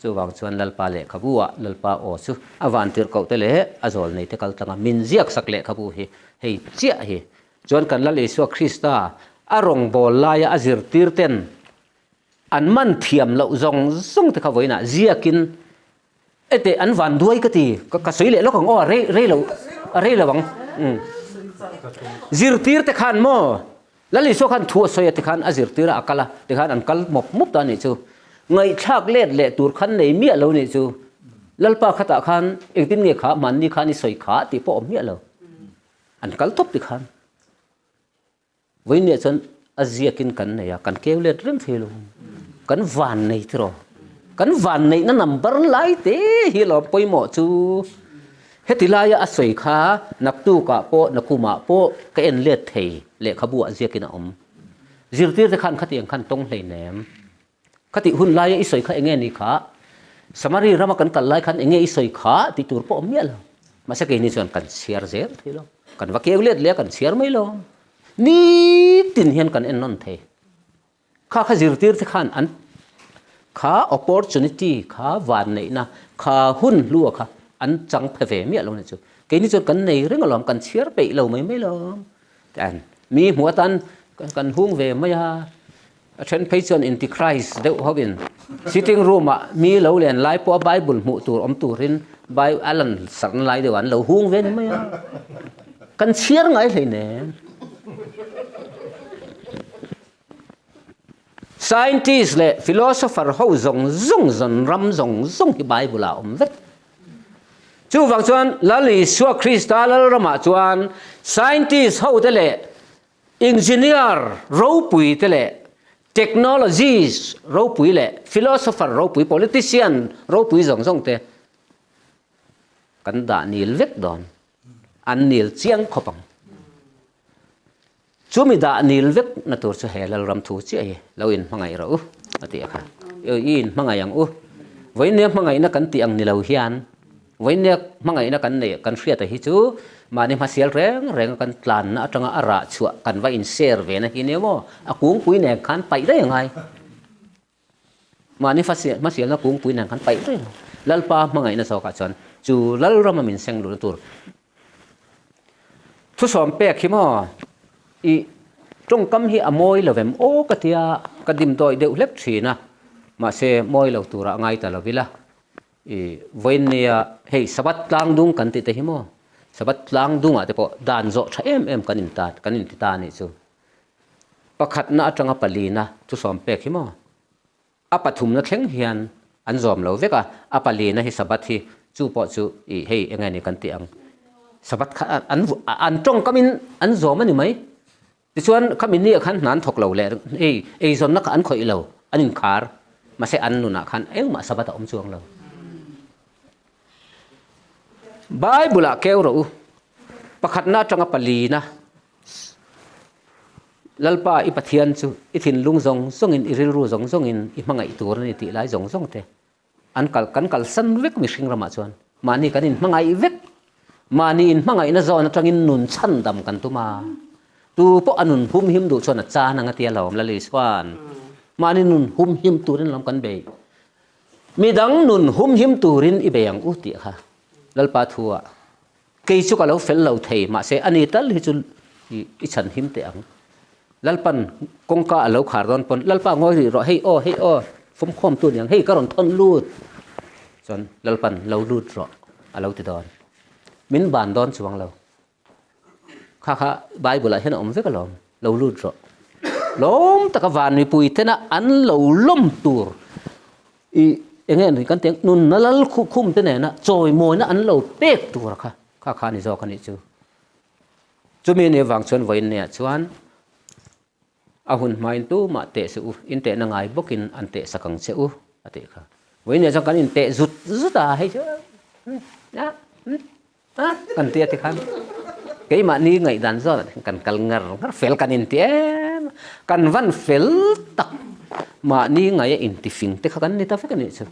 [SPEAKER 1] Chuvang chuan Lalpa lehkhabu-ah Lalpa aw chu a vantirhkohte leh a zawlneite kal tlanga min ziak sak lehkhabu hi hei chiah hi chuan kan Lal Isua Krista a rawngbâwl laia a zirtirten an man thiam loh zawng zawng te kha vawiinah ziakin ete an van duai ka ti ka sawi leh lawk ang aw a rei rei lo a rei lo ang um zirtir te khan maw Lal Isua khan thu a sawi a tikhan a zirtir a a kal a tikhan an kal mawp mawp ta a nih chu ngaihthlak let leh tur khan nei miah lo nih chu Lalpa khatah khan engtin nge kha mahni khan i sawi kha tih pawh a awm miah lo an kal tawp tikhan Vawiinniah chuan a ziakin kan nei a, kan keu let reng thei lo. Kan van nei tiraw? Kan van neihna number lai te hi lo pawimawh chu. Heti laia a sawi kha naktukah pawh nakumah pawh ka en let thei lehkhabu ah ziakin a awm. Zirtir te khan khatiang khan tawng hleinem. Khatih hun laia i sawi kha enge ni kha? Samari rama kan kal lai khan enge i sawi kha tih tur pawh awm miah lo. Mahse keini chuan kan chhiar zel thei lo. Kan va keu let leh a kan chhiar mai lo. Nitin hian kan en nawn thei. Kha kha zirtir te khan an kha opportunity kha van neihna kha hun hlua kha an chang phe ve miah lo ni chu. Keini chuan kan nei reng alawm kan chhiar peih lo mai mai lo. Mi hmuh atan kan hung ve mai a. A then phei chuan inti-Christ deuh hovin sitting room-ah mi lo len lai pawha Bible hmuh tur awm turin a lan sarhna lai deuh ah an lo hung ve ni mai a. Kan chhiar ngai hleinem. Scientist leh philosopher ho zawng zawng zawn ram zawng zawng hi Bible ah a awm vek. Chuvang chuan Lal Isua Krista Lalramah chuan scientist hote leh Engineer ropui te leh technologist ropui leh philosopher ropui, politician ropui zawng zawng te kan dah nil vek dawn. An nil chiang khawp ang. Chumi dah nil vek na tur chu he Lalram thu chiah hi lo inhmangaih rawh u a ti a kha. I inhmangaih ang u. Vawinia hmangaihna kan tih ang ni lo hian Vawinia hmangaihna kan neih kan hriata hi chu mahni hmasial reng renga kan tlanna atanga a rah chhuah kan va in share ve na hi nia maw? A kungpui nen khan paih daih a ngai. Mahni hmasialna kungpui nen khan paih daih a ngai. Lalpa hmangaihna zawkah chuan chu Lalrama min seng luhna tur thusawm pek hi maw i tawngkam hi a mawi lo vem aw ka tia ka dimdawi deuh hlek thin a, mahse mawi lo turah ngai ta lo ila. I vawiin nia hei Sabbath tlang dung kan tih te hi maw? Sabbath tlang dungah te pawh dan zawh tha em em kan inta kan inti ta a nih chu. Pakhatna atanga palina thusawm pek hi maw? A pathumna thleng hian an zawm lo vek a, a palina hi Sabbath hi chu pawh chu i hei enge ni kan tih ang. Sabbath kha an an tawngkamin an zawm a ni mai. Tichuan khami ni ah khan hna an thawk lo leh ei eizawnna kha an khawih lo, an inkhar. Mahse an nunah khan engmah Sabbath a awm chuang lo. Bible ah keu rawh u, pakhatna atanga palina Lalpa i Pathian chu i thinlung zawng zawngin i rilru zawng zawngin i hmangaih tur a ni tih lai zawng zawng te an kal kan kalsan vek mihring ramah chuan mahni kan inhmangaih vek mahni inhmangaihna zawn atangin nun chhandam kan tum a tu pawh a nun humhim duh chuan a chan ang a tia lawm Lal Isuan mahni nun humhim turin lawm kan bei midang nun humhim turin i bei ang u tih kha Lalpa thu ah Kei chu ka lo fel lo thei, mahse ani tal hi chu i chhan him teh ang. Lalpan kawngka a lo khar dawn pawn, Lalpa ngawi rih rawh, hei aw, hei aw, fawmkhawm tu niang, hei ka rawn thawn lut. Chuan Lalpan lo lut rawh a lo ti dawn. Min ban dawn chuang lo. Kha kha Bible ah hian a awm vek alawm, lo lut rawh. Lawm taka van mipui tena an lo lawm tur I enge an kan teng nunna lal khum te nena chawimawina an lo pek tur kha kha kha ni zawk anih chu. Chumi ni avang chuan vawiin nia chuan a hun hmain tumah teh se u, in tehna ngai bawkin an teh sak ang che u a tih kha. Vawiin nia chuan kan in teh zut zut a hei chu Kan tia tikhan keimahni ngaihdan zawt kan kal ngar ngar fel kan inti em kan van fel tak mahni ngaih a inti fing te kha kan ni ta vek a nih chu.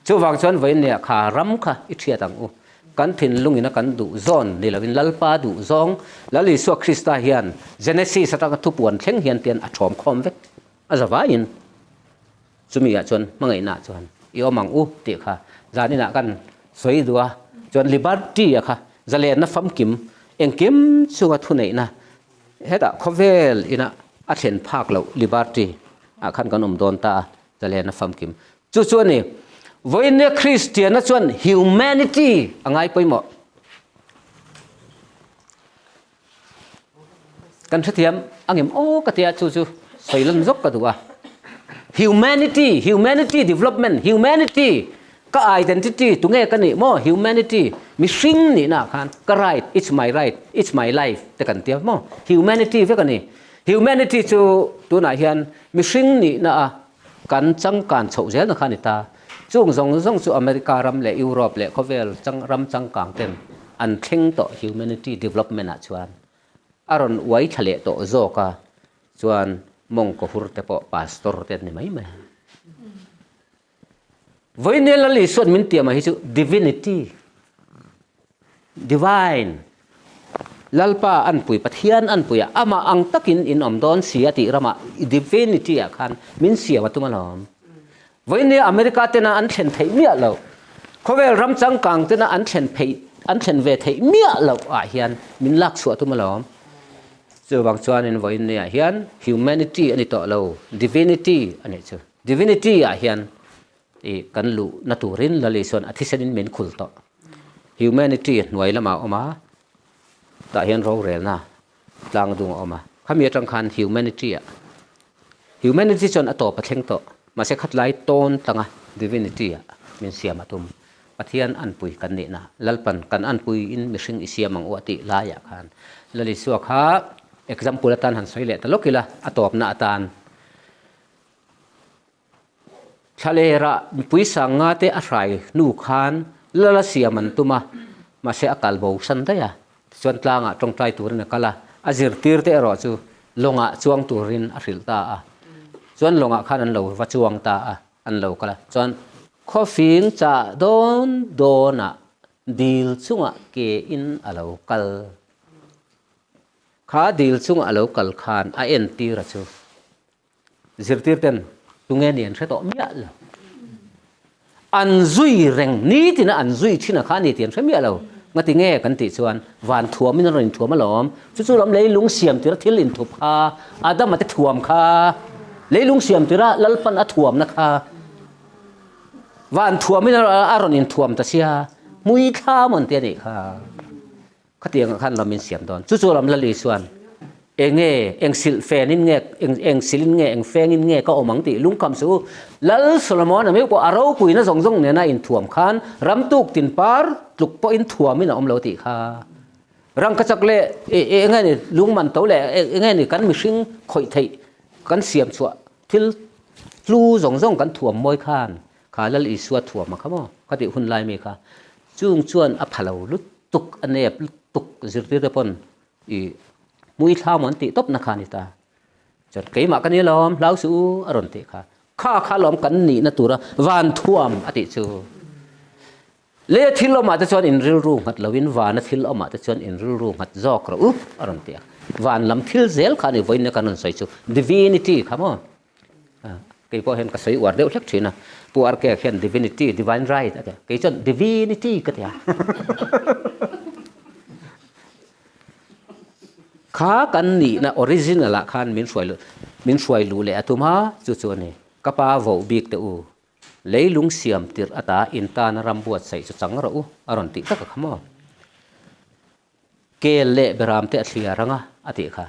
[SPEAKER 1] Chuvang chuan vawiin kha ram kha i thiat ang u. Kan thinlung ina kan duh zawn ni lovin Lalpa duh zawng Lal Isua Krista hian Genesis atanga thupuan thleng hian tian a thawm khawm vek a zavaiin. Chumi ah chuan hmangaihna ah chuan i awm ang u tih kha zanin ah kan sawi duh a, chuan liberty a kha zalenna famkim engkim chunga thuneihna hetah khawvel ina a thlen phak loh liberty ah khan kan awm dawn ta a, zalenna famkim chu chu a ni. Vawiinnia Kristianna chuan humanity a ngai pawimawh. Kan hrethiam angem aw ka tia chu chu sawi lan zawk ka duh a. Humanity, humanity development, humanity ka identity tunge ka nih maw humanity mihring nihna ah khan ka right, it's my right, it's my life te kan tia maw humanity vek a ni. Humanity chu tunah hian mihring nihna a kan changkan chhoh zelna kha a ni ta. Chung zawng zawng chu America ram leh Europe leh khawvel chang ram changkang ten an thleng tawh humanity development ah chuan a rawn uai thla leh tawh zawk a, chuan mawngkaw hur te pawh pastor te an ni mai mai. Vawiin Lal Isua'n min tiam ah hi chu divinity Divine, Lalpa anpui, Pathian anpuia amah ang takin in awm dawn si a tih ramah Divinity ah khan min siam a tum alawm. Vawinia America tena an thlen theih miah loh, khawvel ram changkang tena an thlen pheih an thlen ve theih miah loh ah hian min lak chhuah a tum alawm. Chuvang chuanin vawinia hian Humanity a ni tawh lo, Divinity a nih chu. Divinity ah hian I kan luhna turin Lal Isuan a thisenin min khul tawh. Humanity hnuai lamah a awm a, tah hian rorelna tlang dung a awm a. Khami atang khan humanity ah, humanity chuan a tawp a thleng tawh, mahse khatlai tawn tlanga divinity ah min siam a tum. Pathian anpui kan nihna, Lalpan kan anpuiin mihring i siam ang u a tih laiah khan Lal Isua kha example atan han sawi leh ta lawk ila, a tawpna atan. Thlalera mipui sanga te a hrai hnu khan lal a siam an tum a, mahse a kal bo san daih a, tichuan tlangah tawngtai turin a kal a, a zirtir te erawh chu lawngah chuang turin a hrilh ta a, chuan lawngah khan an lo va chuang ta a, an lo kal a, chuan khawfing chah dawn dawnah dil chungah ke in a lo kal. Kha dil chungah a lo kal khan a entir a chu. Zirtir ten tunge ni an hre tawh miah lo. An zui reng, nitina an zui thin a kha a ni tih an hre miah lo. Ngati nge kan tih chuan van thuamin an rawn inthuam alawm. Chu chu lam leilung siam tira thil inthup kha, Adama te thuam kha, leilung siam tira Lalpan a thuamna kha van thuamin a rawn inthuam ta sia, hmui thla mawn te a nih kha. Khatiang ah khan lam in siam dawn. Chu chu lam Lali chuan enge eng silh fen in nge eng eng silh in nge eng feng in nge ka awm ang tih lungkham suh u. Lal Solomon a meuh pawh a ropuina zawng zawng nena inthuam khan ram tuk tin par tluk pawhin thuam in a awm lo tih kha. Rangkachak leh eng nge ni lung man to leh eng nge ni kan mihring khawih theih kan siam chhuah thil hlu zawng zawng kan thuam mawi khan kha Lal Isua thuam a kha maw ka tih hun lai mi kha chung chuan a pha lo lutuk a nep lutuk zirtir te pawn i hmui thlam an tih tawp na kha a ni ta. Chuan keimah ka ni alawm hlau suh u a rawn tih kha kha kha alawm kan nihna tura van thuam a tih chu. Lei a thil awmah te chuan in rilru nghat loin van a thil awmah te chuan in rilru nghat zawk rawh u a rawn ti a. Van lam thil zel kha a ni vawiin kan rawn sawi chu divinity kha maw? Kei pawh hian ka sawi uar deuh hlek thin a. Pu RK khian divinity, divine right a ti a. Kei chuan divinity ka ti a. Kha kan nihna original ah khan min hruai min hruai luh leh a tum a, chu chu a ni. Ka pa voh bik teh u. Leilung siam tirh ata in tana ram buatsaih chu chang rawh u, a rawn tih tak a kha maw? Kel leh beram te a thliar ang a, a tih kha.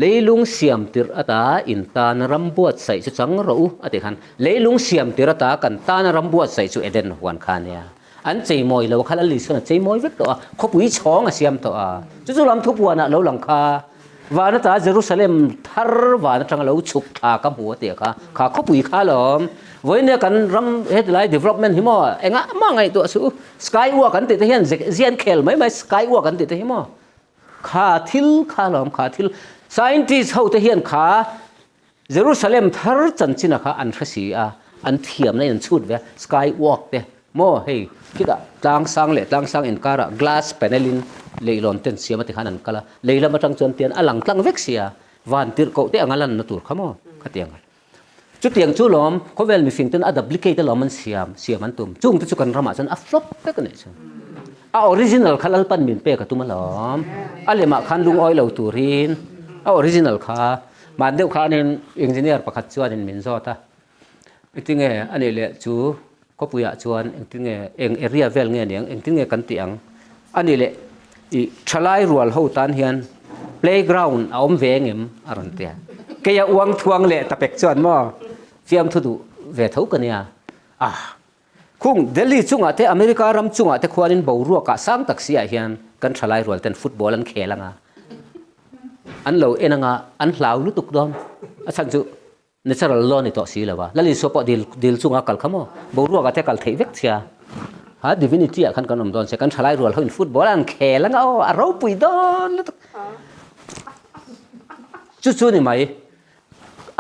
[SPEAKER 1] Leilung siam tirh ata in tana ram buatsaih chu chang rawh u, a tih khan. Leilung siam tirh ata kan tana ram buatsaih chu Eden huan kha a nia. An cheimawi lo kha Lal Isuan a cheimawi vek tawh a, khawpui chhawng a siam tawh a. Chu chu lam thupuanah lo lang kha, van ata Jerusalem thar van atanga lo chhuk thla ka hmu a tih kha, kha khawpui kha alawm. Vawinia kan ram hetilai development hi maw engah mah ngaihtuah suh u, sky walk an tih te hian zian khel mai mai sky walk an tih te hi maw kha thil kha alawm kha thil scientist ho te hian kha Jerusalem thar chanchina kha an hre si a, an thiamna in an chhut ve a, sky walk te maw hei khitah tlang sang leh tlang sang inkarah glass panel in leihlawn ten siam a ti khan an kal a, lei lam atang chuan tian a lang tlang vek si a, van tirh koh te anga lanna tur kha maw khatiang a. Chutiang chu lawm khawvel mifing ten a duplicate alawm an siam, siam an tum, chung te chu kan ramah chuan a flop vek a nih chu. A original kha Lalpan min pek a tum alawm, a lemah khan lungawi lo turin a original kha Mah deuh khanin engineer pakhat chuanin min zawt a, engtinge a nih leh chu khawpuiah chuan engtinge eng area vel nge niang engtinge kan tih ang a nih leh ih thalai rual ho tan hian playground a awm ve engem a rawn ti a, keia uang thuang leh tapek chuan maw fiamthu duh ve tho ka nia ah Khung Delhi chungah te America ram chungah te khuanin boruakah sang tak siah hian kan thalai rual ten football an khel anga an lo en anga an hlau lutuk dawn a chhan chu natural law ni tawh si lo a Lal Isua pawh dil dil chunga kal kha maw boruakah te kal theih vek chhia ha divinity ah khan kan awm dawn se kan thalai rual ho in football an khel anga aw a ropui dawn lutuk chu chu ni mai.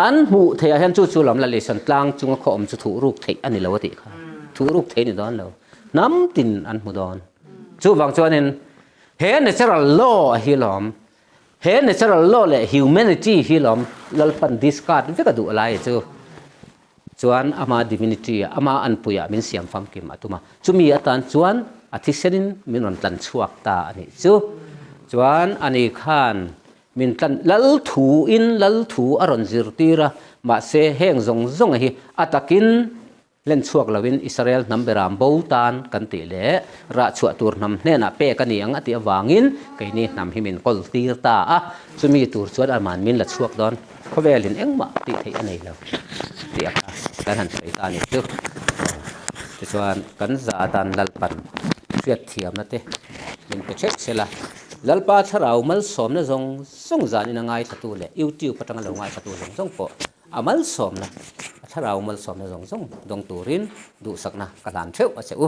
[SPEAKER 1] An hmuh theih ah hian chu chu lam la lehsan tlang chunga khaw awm chu thuh ruk theih a ni lo a tih kha. Thuh ruk theih a ni dawn lo. Hnam tin an hmu dawn. Chuvang chuanin he natural law a hi lawm, he natural law leh humanity hi lawm Lalpan discard vek a duh lai chu. Chuan ama divinity ah, ama anpui ah min siam famkim a tum a. Chumi atan chuan a thisenin min rawn tlan chhuak ta a nih chu. Chuan ani khan Min tlan lal thu in lal thu a rawn zirtir a, mahse heng zawng zawng hi a takin len chhuak loin Israel hnam beram bo tan kan tih leh rah chhuah tur hnam hnenah pek a ni ang a tih avangin keini hnam hi min kawl tir ta a, chumi tur chuan aman min la chhuak dawn khawvelin engmah tih theih a nei lo tih a kha kan han sawi ta a nih chu. Tichuan kan za atan Lalpan hriatthiamna te min pe theuh sela. Lalpa thlarau malsawmna zawng zawng zanin a ngaithlatu leh YouTube atanga lo ngaithlatu zawng zawng pawh a malsawmna, a thlarau malsawmna zawng zawng dawng turin duhsakna ka hlan theuh a che u.